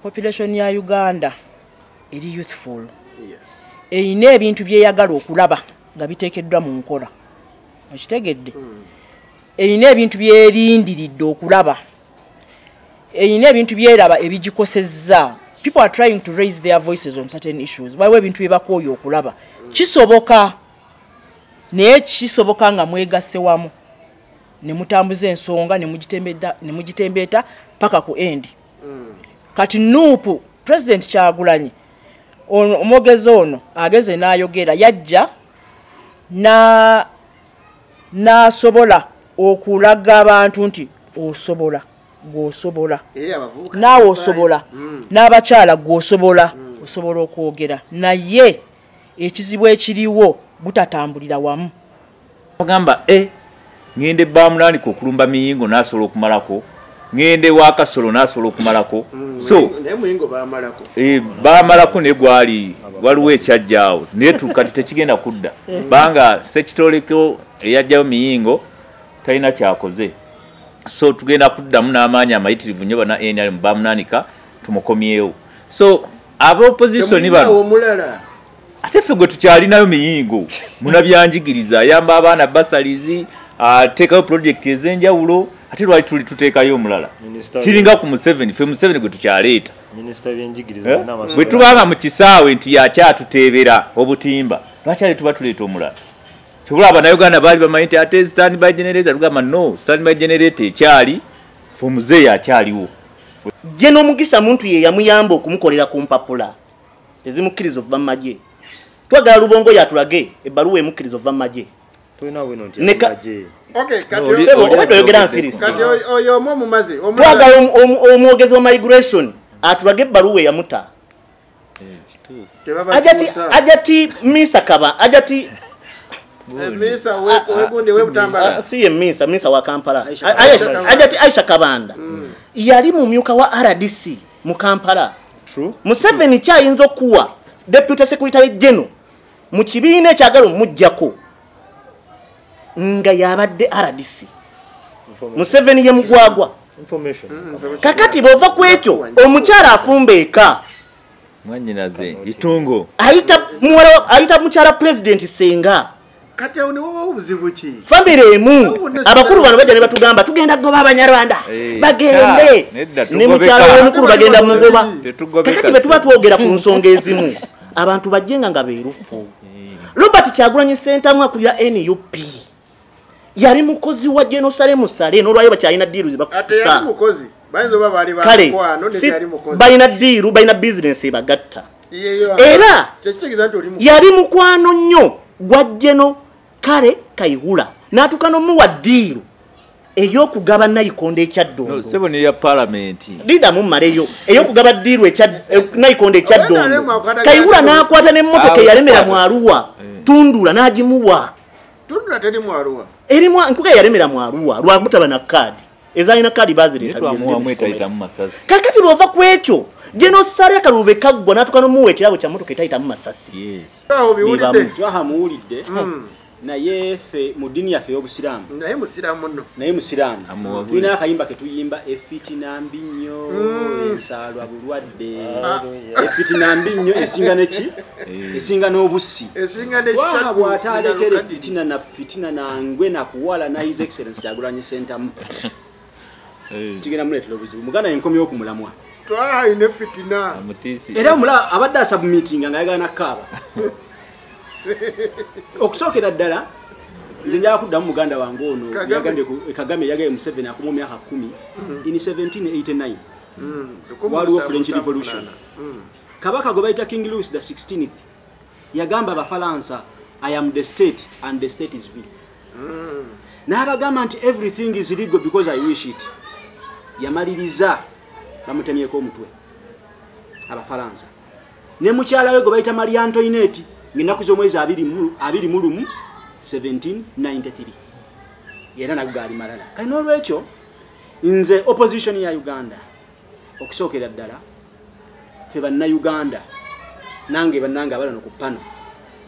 Population ya Uganda eri youthful. Eyina ebintu byeyagala okulaba nga biteekeddwa mu nkola. Okitegedde? Eyina ebintu byerindiridde okulaba. Eyina ebintu byeraba ebigikosezza. People are trying to raise their voices on certain issues. Waliwo ebintu bye bakooye okulaba. Kisoboka, naye kisoboka nga mwegasse wamu ne mutambuza ensonga ne mugitembeeta paka ku end. Kati NUP, President Kyagulanyi ono, omwogezi ono ageze n'ayogera, yajja n'asobola okulaga abantu nti osobola, gw'osobola, naawe osobola, n'abakyala gw'osobola, osobola okwogera. Naye ekizibu ekiriwo butatambulira wamu. Bagamba ngende bamunaanika okulumba Miyingo n'asobola okumalako, ngende wa Kasolo n'asobola okumalako. So naye Muyingo bamalako. Bamalako ne gwali waliwo ekyajjaawo, naye kati tekigenda kudda banga Ssekitoleko eyajjayo Miyingo talina kyakoze. So tugenda kuddamu n'amaanyi amayitirivu nnyo bana NRM bamunaanika tumukomyewo. So aba opposition bano omulala ate ffe gwe tukyalinayo Miyingo munabyanjigiriza, ayamba abaana basalizi, ateekayo project ez'enjawulo, ate lwaki tuli tuteekayo omulala? Kiringa ku Museveni, ffe Museveni gwe tukyaleeta. Bwe tubanga mu kisaawe nti yakyatuteebera obutimba, lwaki ate tuba tuleeta omulala? Tubula Abannayuganda baali bamanyi nti ate standby generator, tugamba no, standby generator ekyali, ffe omuzeeyi akyaliwo. Ye n'omugisa muntu ye yamuyamba okumukolera ku mpapula ezimukkiriza okuva mu magye. Twagala Lubongo yatulage ebbaluwa emukkiriza okuva mu magye. Obwedda oyogera nsirisi. Twagala omwogezi wa migration atulage ebbaluwa eyamuta. Ajati Misa Kaba, ajati si ye Misa, Misa wa Kampala. Ajati Aisha Kabanda. Yali mumyuka wa RDC mu Kampala. Museveni kyayinza okuwa Deputy Secretary General mu kibiina ekyagala omuggyako nga yabadde RDC. Museveni ye mugwagwa. Kakati bw'ova ku ekyo omukyala afumba eka. Mwannyinaze Itungo ayita mukyala President Senga. Kati awo niwo obuzibu ki? Famire emu abakulu bano bajja ne batugamba tugenda kugoba Abanyarwanda bagende ne mukyala w'omukulu bagenda mugoba. Kakati bwe tuba twogera ku nsonga ezimu abantu bajjenga nga beerufu. Robert Kyagulanyi Ssentamu akulira NUP yali mukozi wa General Saleh Saleh, n'olwayo bakyalina deal zebakusa. Kale balina deal, balina business ebagatta. Era yali mukwano nnyo gwa General Kale Kayihura n'atuuka n'omuwa deal ey'okugaba Nayikonde ekyaddondo. Sebo ne ya parliament. Linda mummaleyo ey'okugaba deal ekya Nayikonde ekyaddondo. Kayihura n'akwata n'emmotoka eyalemera mu Arua, Tundula n'agimuwa. Tundula teri mu Arua. Erimu nkuga yalemera mu Arua lwakutaba na kaadi. Ezalina kaadi bazireeta. Kakati bw'ova ku ekyo General Saleh Kalube kaggwa n'atuuka n'omuwa ekirabo kya mmotoka etayitamu masasi. Twahamuwulidde naye ffe mu ddiini yaffe ey'obusiraamu. Naye musiraamu nno. Naye musiraamu. Tulina akayimba ke tuyimba efitina mbi nnyo, ensaalwa bulwadde. Efitina mbi nnyo esinga neki? Esinga n'obussi. Esinga n'essatu. Bw'ataalekera efitina na fitina nangwe na kuwala na His Excellency Kyagulanyi Ssentamu. Kigenda muleetera obuzibu. Muganda enkomyewo ku mulamwa. Twalina fitina. Era omulaba abadde asubmitinga ng'ayagala nakkaaba. Okusookera ddala nze njagala kuddamu muganda wange ono yagambye Kagame yagambye Museveni akoma emyaka 10 in 1789 waliwo French Revolution. Kabaka gwe bayita King Louis the 16th yagamba Abafalansa, I am the state and the state is me. N'abagamba nti everything is legal because I wish it. Yamaliriza bamutemyeko omutwe Abafalansa. Ne mukyala we gwe bayita Marie Antoinette ng'ennaku z'omwezi 21 1793 era nago gaali malala. Kale n'olwekyo nze opposition ya Uganda okusookera ddala ffe bannayuganda nange bannange abalano ku pano,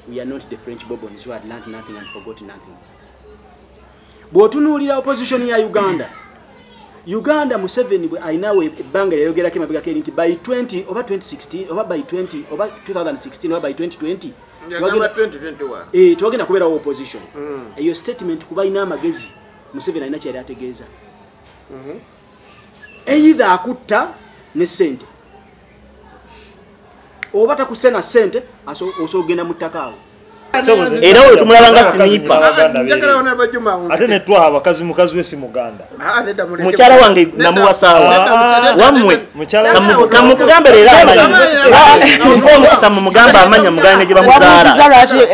we are not the French Bourbons who had learned nothing and forgot nothing. Bw'otunuulira opposition ya Uganda Uganda Museveni bwe alinawe ebbanga lyayogerako emabegako eri nti by 20 oba 2016 oba by 20 oba 2016 oba by 2020 Yagamba 2021. Tewagenda kubeerawo opposition. Eyo statement kuba alina amagezi Museveni alina kyeyali ategeeza. Either akutta ne ssente oba takusena ssente osobola okugenda mu ttaka awo. Era oyo tumulaba nga sinipa. Ate ne twaha abakazi mukazi we si muganda. Mukyala wange namuwa saawa. Wammwe kamukugambe leero amanyi. Mpa omukisa mumugambe amanya muganda gye bamuzaala.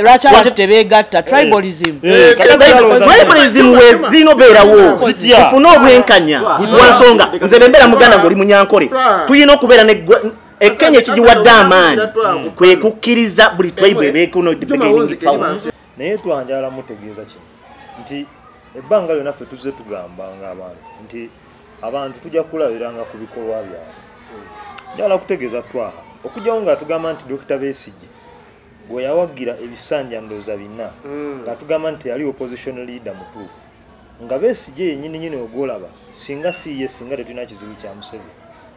Lwaki abantu tebeegatta? Tribalism. Tribalism we zirina obeerawo. Tufune obwenkanya. Lwa nsonga nze bwe mbeera muganda ng'oli Munyankole. Tulina okubeera ne Ekenya ekigiwadde amaanyi kwe kukkiriza buli tribe ebeeko n'obeginning power. Naye twanjala mutegeeza kino nti ebbanga lyonna ffe tuzze tugamba ng'abantu nti abantu tujja kulabiranga ku bikolwa byabwe. Njagala kutegeeza Twaha okugyawo nga tugamba nti Dr. Besigye bwe yawagira ebisanja ndowooza bina nga tugamba nti yali opposition leader mutuufu nga Besigye yennyini nnyini ogwolaba singa si ye singa tetulina kizibu kya Museveni.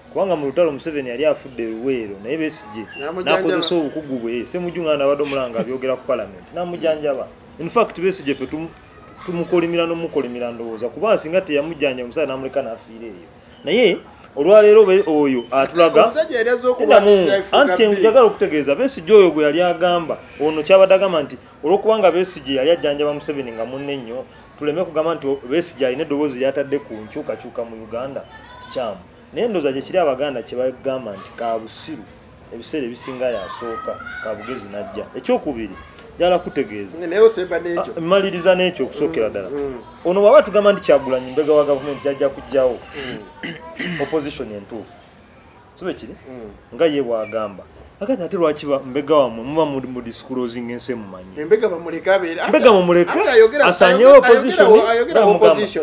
Kubanga mu lutalo Museveni yali afudde Luweero naye Besigye n'akozesa obukugu bwe Ssemujju nga n'abadde omulanga abyogera ku parliament n'amujjanjaba. In fact Besigye ffe tumukolimira n'omukolimira ndowooza kuba singa teyamujjanja omusajja n'amuleka n'afiira eyo. Naye olwaleero oyo atulaga anti njagala okutegeeza Besigye oyo gwe yali agamba ono kyabadde agamba nti olw'okubanga Besigye yali ajjanjaba Museveni nga munne nnyo tuleme kugamba nti Besigye alina eddoboozi ly'atadde ku nkyukakyuka mu Uganda kikyamu. Naye ndowooza kye kiri Abaganda kye bagamba nti kabusiru ebiseera ebisinga yasooka kabugezi n'ajja. Ekyokubiri njagala kutegeeza mmaliriza n'ekyo okusookera ddala. Ono bw'aba tugamba nti Kyagulanyi mbega wa gavumenti yajja kuggyawo opposition entuufu si bwe kiri nga ye bw'agamba. Akati ate lwaki mbega wammwe muba mu disclosing ensi emumanyi? Mbega bamuleke abeere. Mbega mumuleke asanyewo opposition.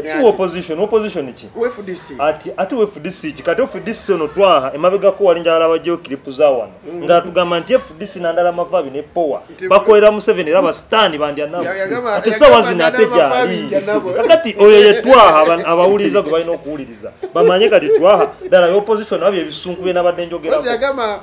Si opposition, opposition ki? FDC. Ate FDC ki? Kati FDC ono Twaha emabegako wali njagala bajjeyo clip za wano ng'atugamba nti FDC Nandala Mafabi ne Power bakolera Museveni era basitaani bandya nabo. Ate essaawa zino ate gyali. Kakati oyo ye Twaha abawuliriza gwe balina okuwuliriza bamanye kati Twaha ddala opposition nabyo ebisunku bye nabadde njogerako.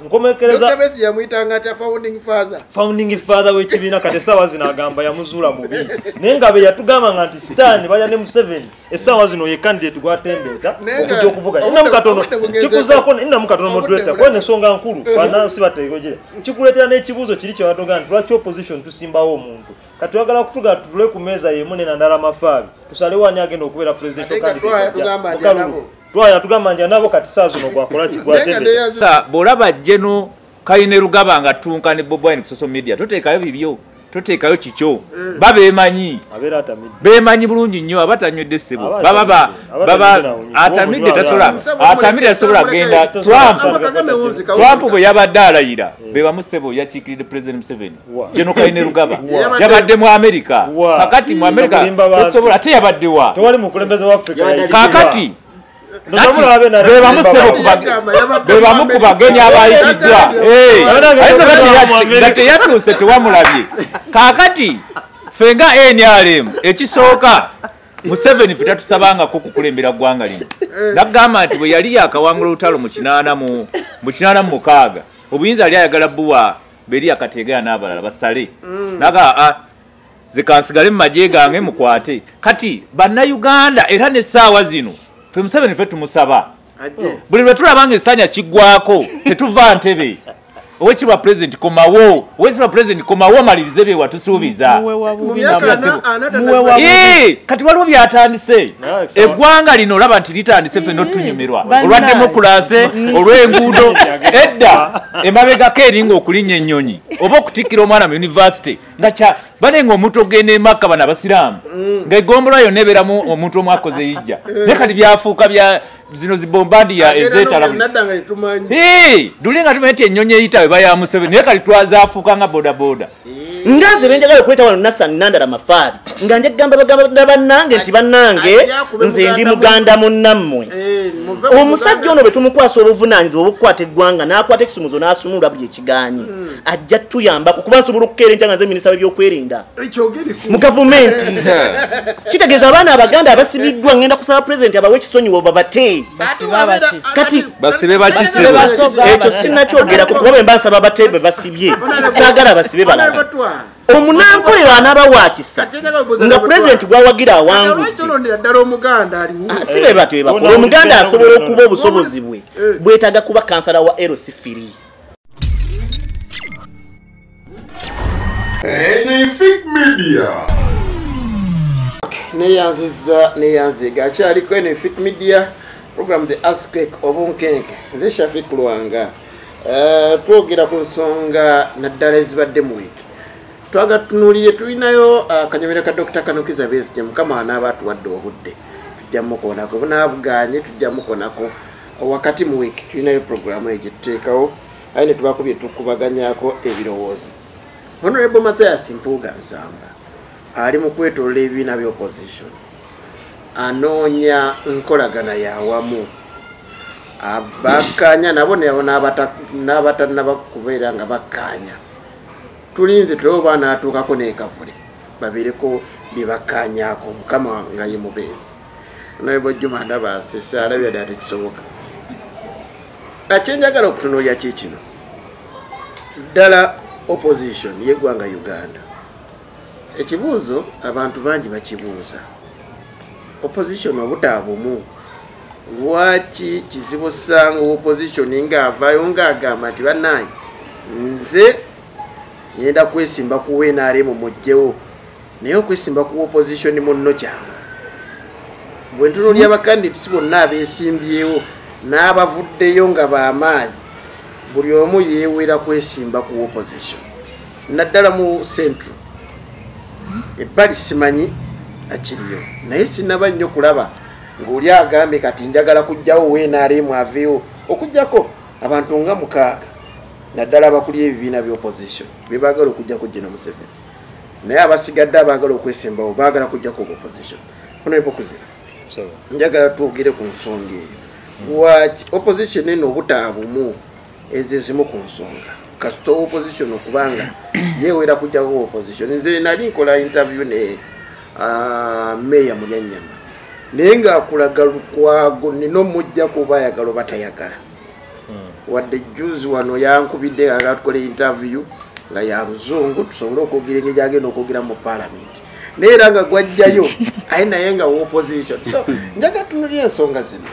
Nkomekereza yamuyitanga atya founding father. Founding father w'ekibiina kati essaawa zino agamba yamuzuula mubi. Naye nga be yatugamba nga nti Sitaani balya ne Museveni essaawa zino ye candidate gw'atembeeta okujja okuvuganya. Nnamu katono kikuzaako nnamu katono moderator kuba ensonga nkulu bannansi bateegojera. Kikuleetera n'ekibuuzo kiri kye batugamba nti lwaki opposition tusimbawo omuntu. Kati twagala kutuga tutule ku mmeeza y'emu ne Nandala Mafabi tusalewo ani agenda okubeera presidential candidate. Twaya tugamba nti nabo kati saa zino gwakola ki gwatembeeta. Bw'olaba General Kainerugaba nga tunka ne Bobi Wine ku social media toteekayo bibyo toteekayo kikyo babeemanyi beemanyi bulungi nnyo abatanywedde ssebo baba atamidde tasobola atamidde tasobola genda. Trump bwe yabadde alayira be bamu ssebo yakiikiridde President Museveni. General Kainerugaba yabadde mu America. Kakati mu America tosobola ate yabadde wa tewali mukulembeze wa Africa kakati bebamu ku bagenyi abayitiddwa nga teyatuuse tewamulabye. Kaakati ffe nga NRM ekisooka Museveni ffe tatusabangako kukulembera ggwanga lino. Nagamba nti bwe yali yakawangula olutalo mu 86 obuyinza yali ayagala buwa Beria Kategaya n'abalala basale naga zikansigale mu magye gange mukwate. Kati bannayuganda era n'essaawa zino ffe Museveni ffe tumusaba buli lwe tulaba ng'essanya kiggwako tetuva ntebe. Owekitiibwa President komawo, owekitiibwa President komawo malirize bye watusuubiza. Kati waliwo byatandise eggwanga lino olaba nti litandise ffe n'otunyumirwa olwa demokulase olw'enguudo edda emabegako eringa okulinnya ennyonyi oba okutikkira omwana mu university nga banenga omuntu ogenda e Makka bano abasiraamu ng'eggombolola yonna ebeeramu omuntu omu akoze yijja naye kati byafuuka bya zino zibombandiya ezeetala duli nga tumanyi nti ennyonyi eyita eba ya Museveni naye kati twazaafuuka nga bodaboda. Nga nze benjagala okuleeta wano Nassan Nandala Mafaabi nga nja kugamba baganda bannange nti bannange nze ndi muganda munnammwe. Omusajja ono bwe tumukwasa obuvunaanyizibwa obukwata eggwanga n'akwata ekisumuzo n'asumulula buli ekigaanyi, ajja tuyambako kuba nsobola okukeera enkya nga nze minisita w'ebyokwerinda mu gavumenti. Kitegeeza abaana abaganda abasibiddwa ngenda kusaba pulezidenti abawe ekisonyiwo babate. Kati basibe bakisibe ekyo sinnakyogerako kuba bwe mba nsaba bate be basibye, saagala basibe balala. Omunankolero anaaba wa kisa nga pulezidenti gwawagira awangudde. Si be batyo be bakola. Omuganda asobola okuba obusobozi bwe bwetaaga kuba kansala wa LC3. Media. Neyanziza neyanziga akyaliko Enefit Media program The Earthquake obunkenke. Nze Shafiq Lwanga. Twogera ku nsonga naddala ezibadde mu wiiki. Twagatunuulire tulinayo akanyomero ka Dr. Kanukiza Besigye, Mukama anaaba atuwadde obudde tujja mukoonako, bunaabuganye tujja mukoonako wakati mu wiiki. Tulinayo programu eyo gye tuteekawo aye ne tubaako bye tukubaganyako ebirowoozo. Honorable Mathias Mpuuga Nsamba ali mu kwetoloola ebibiina bya opposition, anoonya nkolagana yawamu abakkaanya nabo n'abatannaba kubeera nga bakkaanya. Tulinze tulabe oba anaatuukako n'ekavule babeereko bye bakkaanyaako, Mukama nga ye mubeezi. Honorable Juma ndaba asese alabye ddala tekisoboka. Kyenjagala okutunuulira ki kino ddala opposition y'eggwanga Uganda. Ekibuuzo abantu bangi bakibuuza, opposition obutaabumu lwaki kizibu sanga opposition ng'avaayo ng'agamba nti bannange nze ngenda kwesimba ku NRM muggyewo, naye okwesimba ku opposition munno kyangu. Bwe ntunuulira abakandidates bonna abeesimbyewo n'abavuddeyo nga b'amaanyi, buli omu yeewera kwesimba ku opposition naddala mu central. Ebbali simanyi akiriyo, naye sinnaba nnyo kulaba ng'oli agambye kati njagala kuggyawo NRM aveewo, okuggyako abantu nga 6 naddala abakulira ebibiina bya opposition be baagala okuggyako Gen. Museveni, naye abasigadde abaagala okwesimbawo baagala kuggyako opposition. Honorable Kuzira, njagala twogere ku nsonga eyo. Lwaki opposition eno obutaabumu ezo ezimu ku nsonga kasita opposition okubanga yeewera kuggyako opposition. Nze nali nkola interview ne Meya Mulyannyama, naye ng'akulaga Lukwago nina omuggyako oba ayagala oba tayagala. Wadde juzi wano yankubidde nga tukole interview nga ya luzungu tusobole okwogera engeri gy'agenda okwogera mu paalamenti, naye era nga gwajjayo aye naye nga opposition. So njagala tunuulire ensonga zino.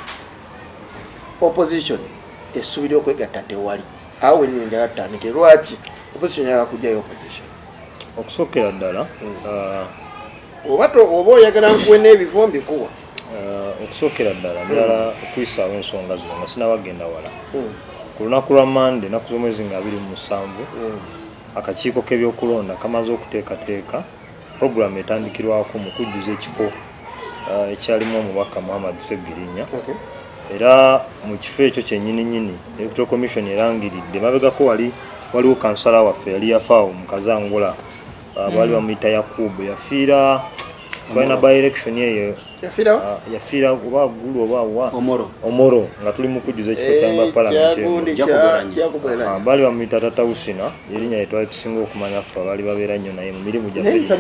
Opposition essuubira okwegatta tewali. Awo wennyini njagala tutandike. Lwaki opposition eyagala kuggyayo opposition? Okusookera ddala oba oyagala nkuwe n'ebifo mbikuwa. Okusookera ddala njagala okuyisaawo ensonga zino nga sinnabagenda wala. Ku lunaku lwa Mande ennaku z'omwezi nga 27 akakiiko k'ebyokulonda kamaze okuteekateeka puroguramu etandikirwako mu kujjuza ekifo ekyalimu omubaka Muhammad Ssegirinya. Era mu kifo ekyo kyennyini Electoral Commission erangiridde mabegako waliwo kansala waffe yali yafaawo mu Kazangula, baali bamuyita Yakubu, yafiira balina by election eyo yafiira oba Gulu oba wa Omoro nga tuli mu kujjuza ekifo kya parliament. Baali bamuyita Tata Usina, erinnya lye twali tusinga okumanya ffe abaali babeera nnyo naye mu mirimu gyaffe.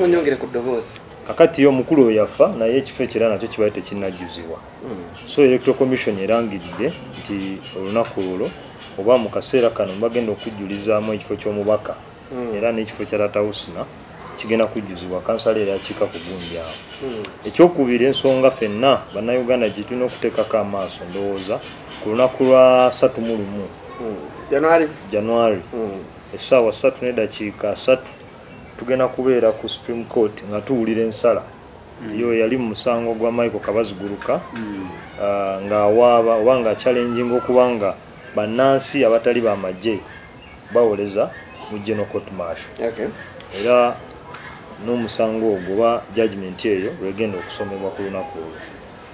Kakati omukulu oyo yafa naye ekifo ekyo era nakyo kibaye tekinnajjuzibwa. So Electoral Commission erangiridde nti olunaku olwo oba mu kaseera kano bagenda okujjulizaamu ekifo ky'omubaka era n'ekifo kya Tata Usina kigenda kujjuzibwa kansala era akiika ku gundi awo. Ekyokubiri, ensonga ffenna bannayuganda gye tulina okuteekako amaaso ndowooza ku lunaku lwa 31 January essaawa 3:03 tugenda kubeera ku Supreme Court nga tuwulira ensala yo yali mu musango gwa Michael Kabaziguruka ng'awaaba oba nga challenginga okuba nga bannansi abatali bamagye bawoleza mu General Court Martial. Era n'omusango ogwo oba judgment eyo lwegenda okusomebwa ku lunaku olwo.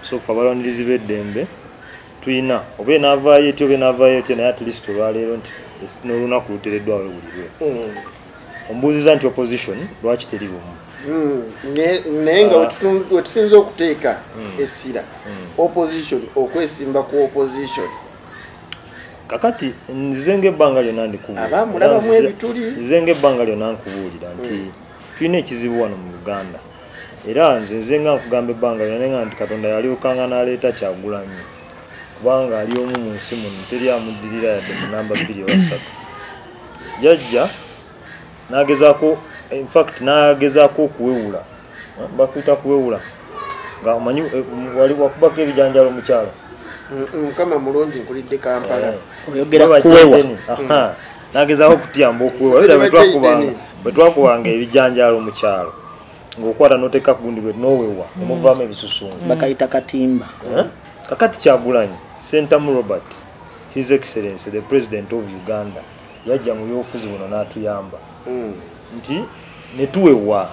So ffe abalwanirizi b'eddembe tuyina oba enaavaayo etya oba enaavaayo etya, naye at least olwaleero nti n'olunaku luteereddwawo luwulirwe. Ombuuziza nti opposition lwaki teri bumu? Naye nga wetusinza okuteeka essira opposition, okwesimba ku opposition. Kakati nze ng'ebbanga lyonna ndikubuulira, Abamulabamu ebituli. Nze ng'ebbanga lyonna nkubuulira nti tulina ekizibu wano mu Uganda. Era nze nga nkugamba ebbanga lyonna nga nti Katonda yalyokanga n'aleeta Kyagulanyi, kubanga ali omu mu nsi muno, teri amuddirira yadde mu namba 2 oba 3. Yajja n'agezaako, in fact n'agezaako okuwewula, bakuyita kuwewula, nga omanyi wali wakubako ebijanjaalo mu kyalo. Mukama mulungi, nkulidde Kampala. Oyogera kuwewa. N'agezaako okutuyamba okuwewa. Era bwe twakubanga ebijanjaalo mu kyalo, ng'okwata n'oteeka ku gundi bwe n'owewa, ne muvaamu ebisusungu. Bakayita katimba. Kakati Kyagulanyi Ssentamu Robert, His Excellency the President of Uganda, yajja mu byobufuzi buno n'atuyamba nti ne tuwewa,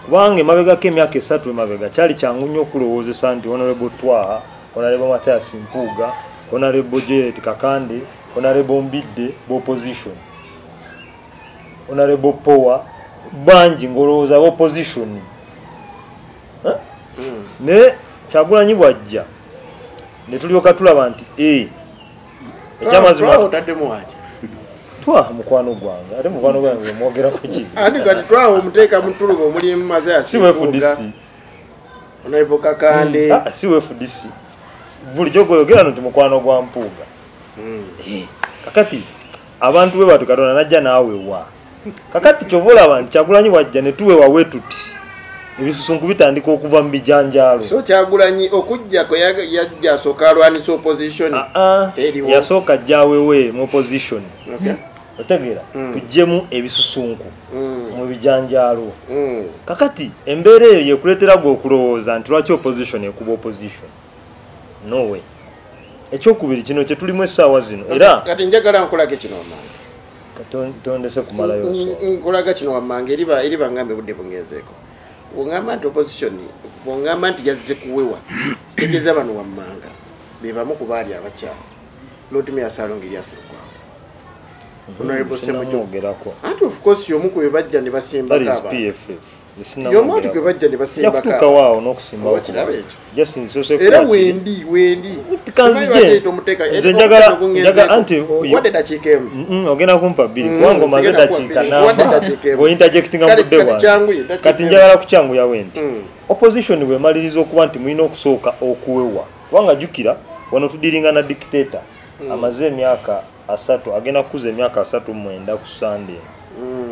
kubanga emabegako emyaka 3 emabega kyali kyangu nnyo okulowoozesa nti Honorable Twaha, Honorable Mathias Mpuuga, Honorable Juliet Kakande, Honorable Mbidde b'opposition, Honorable Power, bangi ng'olowooza b'opposition. Ne Kyagulanyi bw'ajja ne tulyoka tulaba nti ekyamazima otaddemu waki? Twaha mukwano gwange, ate mukwano gwange mwogerako ki? Ani kati Twaha omuteeka mu ttuluba omuli Mathias Si FDC. Honorable Kakande. Si FDC. Bulijjo gw'oyogera nti mukwano gwa Mpuuga. Kakati abantu bwe batu Katonda najja naawewa. Kakati ky'oba olaba nti Kyagulanyi bw'ajja ne tuwewa we tuti, ebisusunku bitandika okuva mu bijanjaalo. So Kyagulanyi okujja kwe yajja asooka alwanisa opposition eriwo. Yasooka ajja awewe mu opposition. Otegeera, tuggyemu ebisusunku mu bijanjaalo. Kakati embeera eyo yekuleetera gwe okulowooza nti lwaki opposition ekuba opposition. No way. Ekyokubiri kino kye tulimu essaawa zino era kati njagala nkulage kino wammanga. Tondese kumalayo nsonga. Nkulaga kino wammanga eriba ngambe budde bungenzeeko. Bw'ongamba nti opposition, bw'ongamba nti yazze kuwewa, kitegeeza bano wammanga be bamu ku baali abakyala. Lord Mayor Ssalongo Erias Lukwago, Honorable Ssemujju, anti of course y'omu ku be bajja ne basimbako abantu. PFF. Y'omu ati gwe bajja ne basimbako abantu. Waawo n'okusimbawo. Okiraba ekyo? Era wendi. Kanzije. Nze njagala anti wadde dakiika emu. Ogenda kumpa 2 kubanga omaze dakiika namba. Ng'ointerjectinga mu budde bwange. Kati njagala kukyanguya wendi. Opposition bw'emaliriza okuba nti mulina okusooka okuwewa. Kubanga jjukira wano tudiringa na dictator amaze emyaka 3, agenda kukuza emyaka 39 ku Sunday.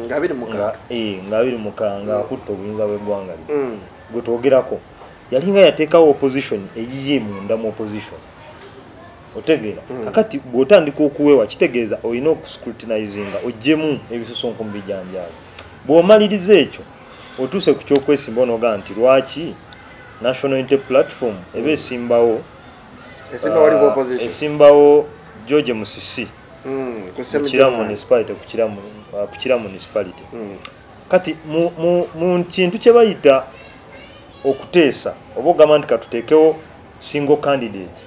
Nga 26. Nga 26 nga akutta obuyinza bw'eggwanga lino. Gwe twogerako yalinga yateekawo opposition eyiye munda mu opposition. Otegeera? Kakati bw'otandika okuwewa kitegeeza olina okuscrutinizinga oggyemu ebisusunku mu bijanjaalo. Bw'omaliriza ekyo otuuse ku ky'okwesimba onooga nti lwaki National Unity Platform eba esimbawo esimbawo George Musisi Kira municipality, ku Kira municipality. Kati mu kintu kye bayita okuteesa oba ogamba nti katuteekewo single candidate,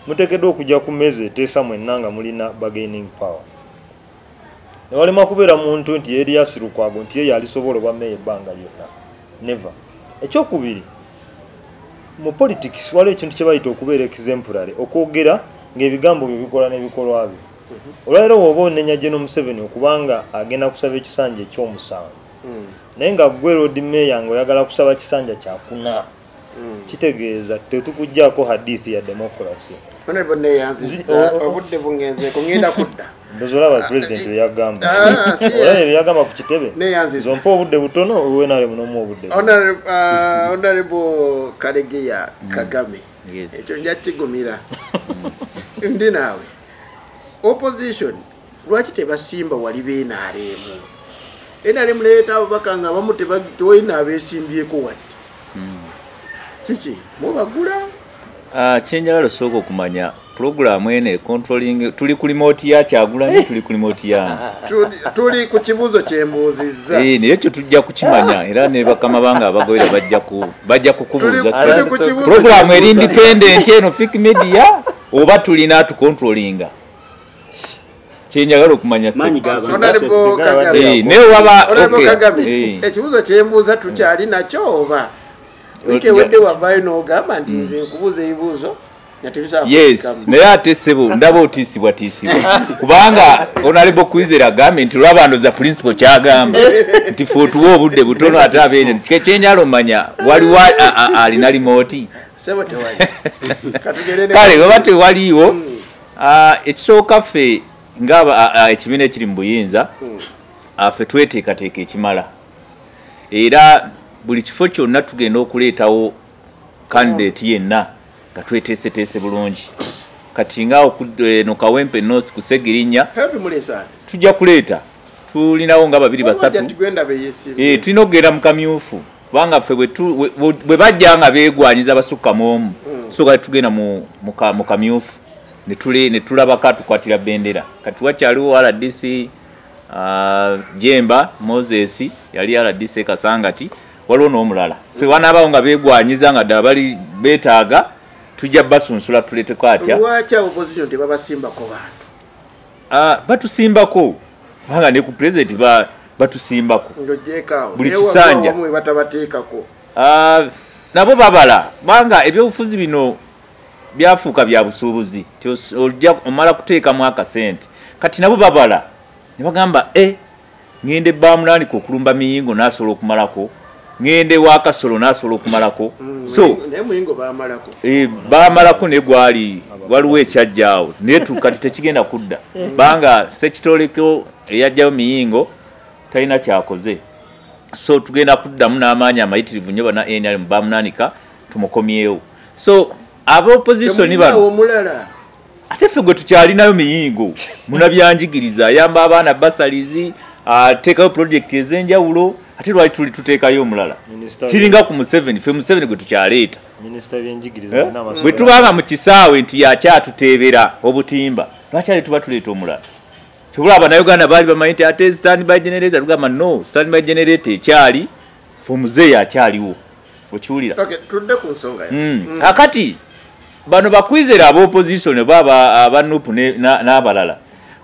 muteekeddwa okujja ku mmeeza eteesa mwenna nga mulina bargaining power. Ne walema kubeera muntu nti Erias Lukwago nti ye yalisobola obwa meeya ebbanga lyonna. Never. Ekyokubiri, mu politics waliwo ekintu kye bayita okubeera exemplary, okwogera ng'ebigambo byo bikola n'ebikolwa byo. Olwaleero bw'oba onenya General Museveni okubanga agenda kusaba ekisanja eky'omusanvu, naye nga ggwe Lord Mayor ng'oyagala kusaba kisanja kyakuna, kitegeeza tetukuggyaako hadithi ya democracy. Honorable neyanzizza, obudde bungenzeeko, ngenda kudda. Ndowooza olaba President bye yagamba. Olaba bye yagamba ku kitebe. Neyanzizza. Nze ompa obudde butono, wewe n'omuwa obudde butono. Honorable Karegeya Kagame. Ekyo nja kigumira. Ndi naawe. Opposition lwaki tebasimba wali be NRM? NRM leeta ababaka nga abamu tewalina abeesimbyeko wadde. Kiki mubagula? Kyenjagala osooka okumanya pulogulaamu eno controlling, tuli ku remote ya Kyagulanyi, tuli ku remote ya tuli ku kibuuzo kyembuuzizza. Naye ekyo tujja kukimanya era ne bakama bange abagobera bajja kukubuuza. Pulogulaamu eri independent eno Fik Media oba tulina atucontrollinga? Kyenjagala okumanya ekibuuzo kyembuuza tukyali nakyo oba wiiki ewedde wavaayo n'ogamba nti nze nkubuuza ebibuuzo. Yes, naye ate ssebo ndaba otiisibwatiisibwa kubanga Honorable Kwizera agambye nti olw'abantu za principle kyagamba nti fe otuwa obudde butono ate abeene kyenjala omanya waliwo alina limooti. Kale baba tewaliiwo ekisooka ffe nga ekibiina ekiri mu buyinza ffe tweteekateeka ekimala era buli kifo kyonna tugenda okuleetawo candidate yenna nga tweteeseteese bulungi. Kati nga eno Kawempe North ku Ssegirinya tujja kuleeta tulinawo nga 2 3 tulina okugenda mu kamyufu kubanga ffe bwe bajja nga beegwanyiza basukka mu omu tusooka tugenda mu kamyufu ne tulabako atukwatira bendera. Kati wakyaliwo RDC Jemba Moses yali RDC Kasangati waliwo n'omulala. So wanaabawo nga beegwanyiza nga ddala bali beetaaga tujja basunsula tuleeteko atya. Lwaki opposition tebabasimbako bantu? Batusimbako kubanga ne ku president batusimbako buli kisanja nabo babala kubanga ebyobufuzi bino byafuuka bya busuubuzi ojja omala kuteekamu akasente. Kati nabo babala ne bagamba ngende Baamunaanika okulumba Miyingo n'asobola okumalako, ngende wa Kasolo n'asobola okumalako. So naye Muyingo baamalako baamalako ne gwali waliwo ekyajjaawo naye kati tekigenda kudda banga Ssekitoleko eyajjayo Miyingo talina kyakoze. So tugenda kuddamu n'amaanyi amayitirivu nnyo bana NRM Baamunaanika tumukomyewo. So aba opposition bano ate ffe gwe tukyalinayo Miyingo munabyanjigiriza ayamba abaana basalizi ateekayo project ez'enjawulo ate lwaki tuli tuteekayo omulala kiringa ku Museveni ffe Museveni gwe tukyaleeta bwe tubanga mu kisaawe nti yakyatuteebera obutimba lwaki ate tuba tuleeta omulala. Tubula Abannayuganda baali bamanyi nti ate standby generator tugamba no standby generator ekyali ffe omuzeeyi akyaliwo okiwulira. Tudde ku nsonga akati bano Bakwizera aba opposition oba aba NUP n'abalala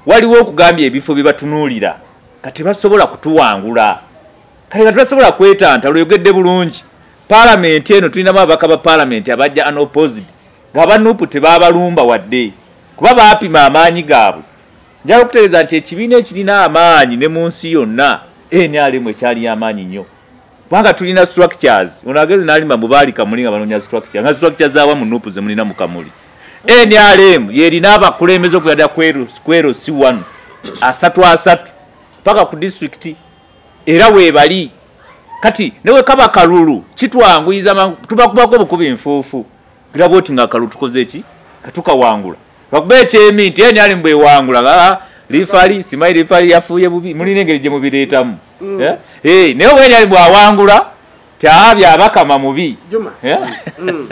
waliwo okugambye ebifo bye batunuulira kati basobola kutuwangula kale kati basobola kwetanta. Lweyogedde bulungi paalamenti eno tulinamu ababaka ba paalamenti abajja unopposed nga aba NUP tebaabalumba wadde kuba baapima amaanyi gaabwe. Njagala okutegeeza nti ekibiina ekirina amaanyi ne mu nsi yonna NRM ekyali amaanyi nnyo kubanga tulina structures. Ono agezi n'alima mu baali Kamuli nga banoonya structure nga structure zaawa mu NUP ze mulina mu Kamuli. NRM yerina abakulembeze okuva ddala kwero C1 3 paka ku district era weebali. Kati newe kaba kalulu kitwanguyiza tubakubako obukubi enfuufu gira bwoti nga akalulu tukoze eki katukawangula bakuba ekyemi nti NRM bwewangula lifali simanyi lifali yafuuye bubi mulina engeri gye mubireetamu. Naye bwe NRM bwawangula tyabya abakama mubi.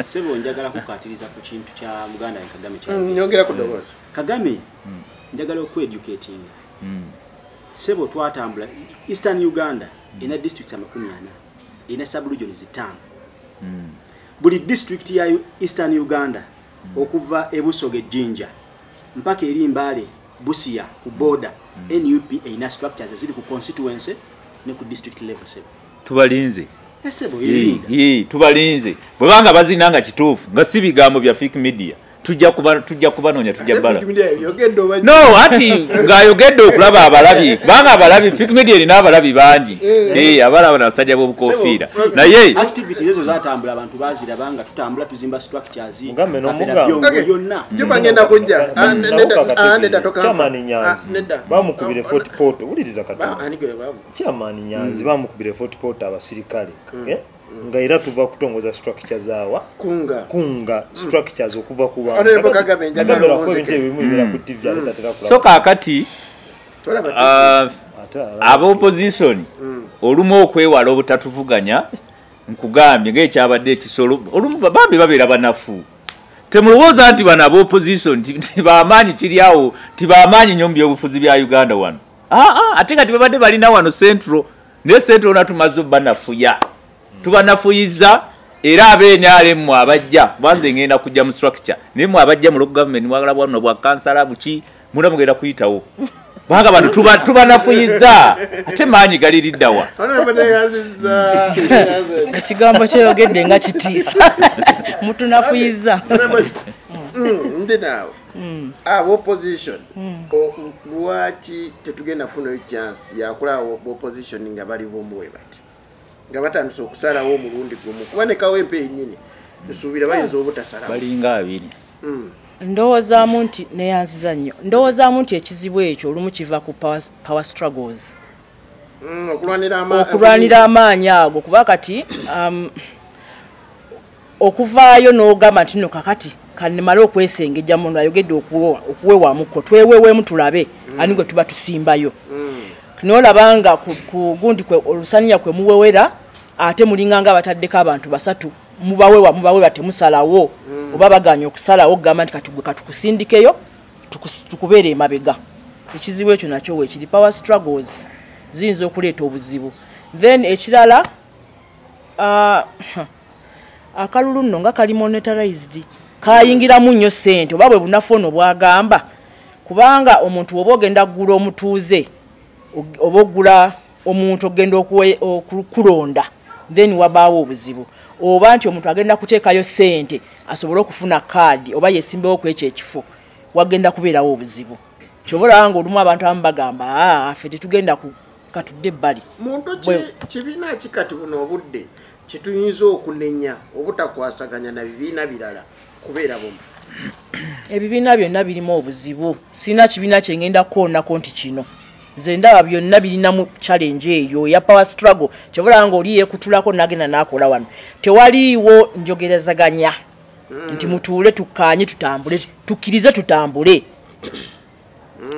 Ssebo njagala kukaatiriza ku kintu kya muganda wange Kagame. Nyongera ku ddoboozi. Kagame njagala okweducatinga. Ssebo twatambula Eastern Uganda ina districts 40 ina sub-regions 5. Buli district ya Eastern Uganda okuva Ebusoga Jinja mpaka eri Mbale Busia ku border NUP ina structures eziri ku constituency ne ku district level 7. Tubalinze. Ssebo tubalinze bwebanga bazina nga kituufu nga si bigambo bya fake media tujja kubanoonya tujja bala. No ati ng'ayogedde okulaba abalabi kubanga abalabi fake media erina abalabi bangi abalaba n'abasajja b'obukofiira naye activities ezo zatambula abantu baziraba nga tutambula tuzimba structures yonna. Juba ngenda kujja nedda Chairman Nyanzi bamukubire Fort Portal wuliriza katono. Chairman Nyanzi bamukubire Fort Portal abasirikale nga era tuva kutongoza structures zawa kunga structures okuva ku bantu. Kagame njagala omunzike so kaakati aba opposition olumu okwewala obutatuvuganya nkugambye ng'ekyabadde ekisolo olumu bambi babeera banafu. Temulowooza nti bano aba opposition tibamaanyi kiri awo tibamaanyi nnyo mu byobufuzi bya Uganda wano. Ate kati babadde balina wano Central naye Central natumaze banafuya tubanafuyiza era abe NRM abajja banze ngenda kujja mu structure naye mwe abajja mu local government mwagala bwano bwa kansala buki muna mugenda kuyitawo. Banga bano tubanafuyiza ate maanyi galiriddawa. Ekigambo kyeyogedde nga kitiisa. Mutunafuyiza. Ndi naawe. Abo opposition lwaki tetugenda kufunayo chance yakulaba opposition nga bali bumu we bati nga batandise okusalawo omulundi gumu kuba ne Kawempe yennyini nsuubira bayinza obutasalawo balinga abiri. Ndowoozaamu nti neyanziza nnyo, ndowoozaamu nti ekizibu ekyo olumu kiva ku power struggles, okulwanira amaanyi ago, kuba kati okuvaayo n'ogamba nti nno kakati kanemale okwesengejja muno ayogedde okuwewamuko twewewemu tulabe ani gwe tuba tusimbayo. N'olaba nga ku gundi kwe olusaniya kwe muwewera ate mulinga nga bataddeko abantu basatu mubawewa mubawewa temusalawo oba baganye okusalawo okugamba nti kati gwe katukusindikeyo tukubeere emabega. Ekizibu ekyo nakyo weekiri, power struggles ziyinza okuleeta obuzibu. Then ekirala akalulu nno nga kali monetarized kayingiramu nnyo ssente oba bwe bunafu ono bwagamba, kubanga omuntu oba ogenda kugula omutuuze oba ogula omuntu ogenda okulonda then wabaawo obuzibu, oba nti omuntu agenda kuteekayo ssente asobole okufuna kaadi oba yesimbewo ku ekyo ekifo wagenda kubeerawo obuzibu. Ky'oba olaba ng'olumu abantu abamu bagamba ffe tetugenda katudde ebbali. Muntu kibiina ki kati buno obudde kituyinza okunenya obutakwasaganya na bibiina birala kubeera bumu? Ebibiina byonna birimu obuzibu. Sirina kibiina kye ngenda kukoonako nti kino. Nze ndaba byonna birinamu challenge eyo eya power struggle. Ky'oba olaba ng'oli yeekutulako n'agenda n'akola wano. Tewaliiwo njogerezaganya nti mutuule tukkaanye tutambule, tukkirize tutambule.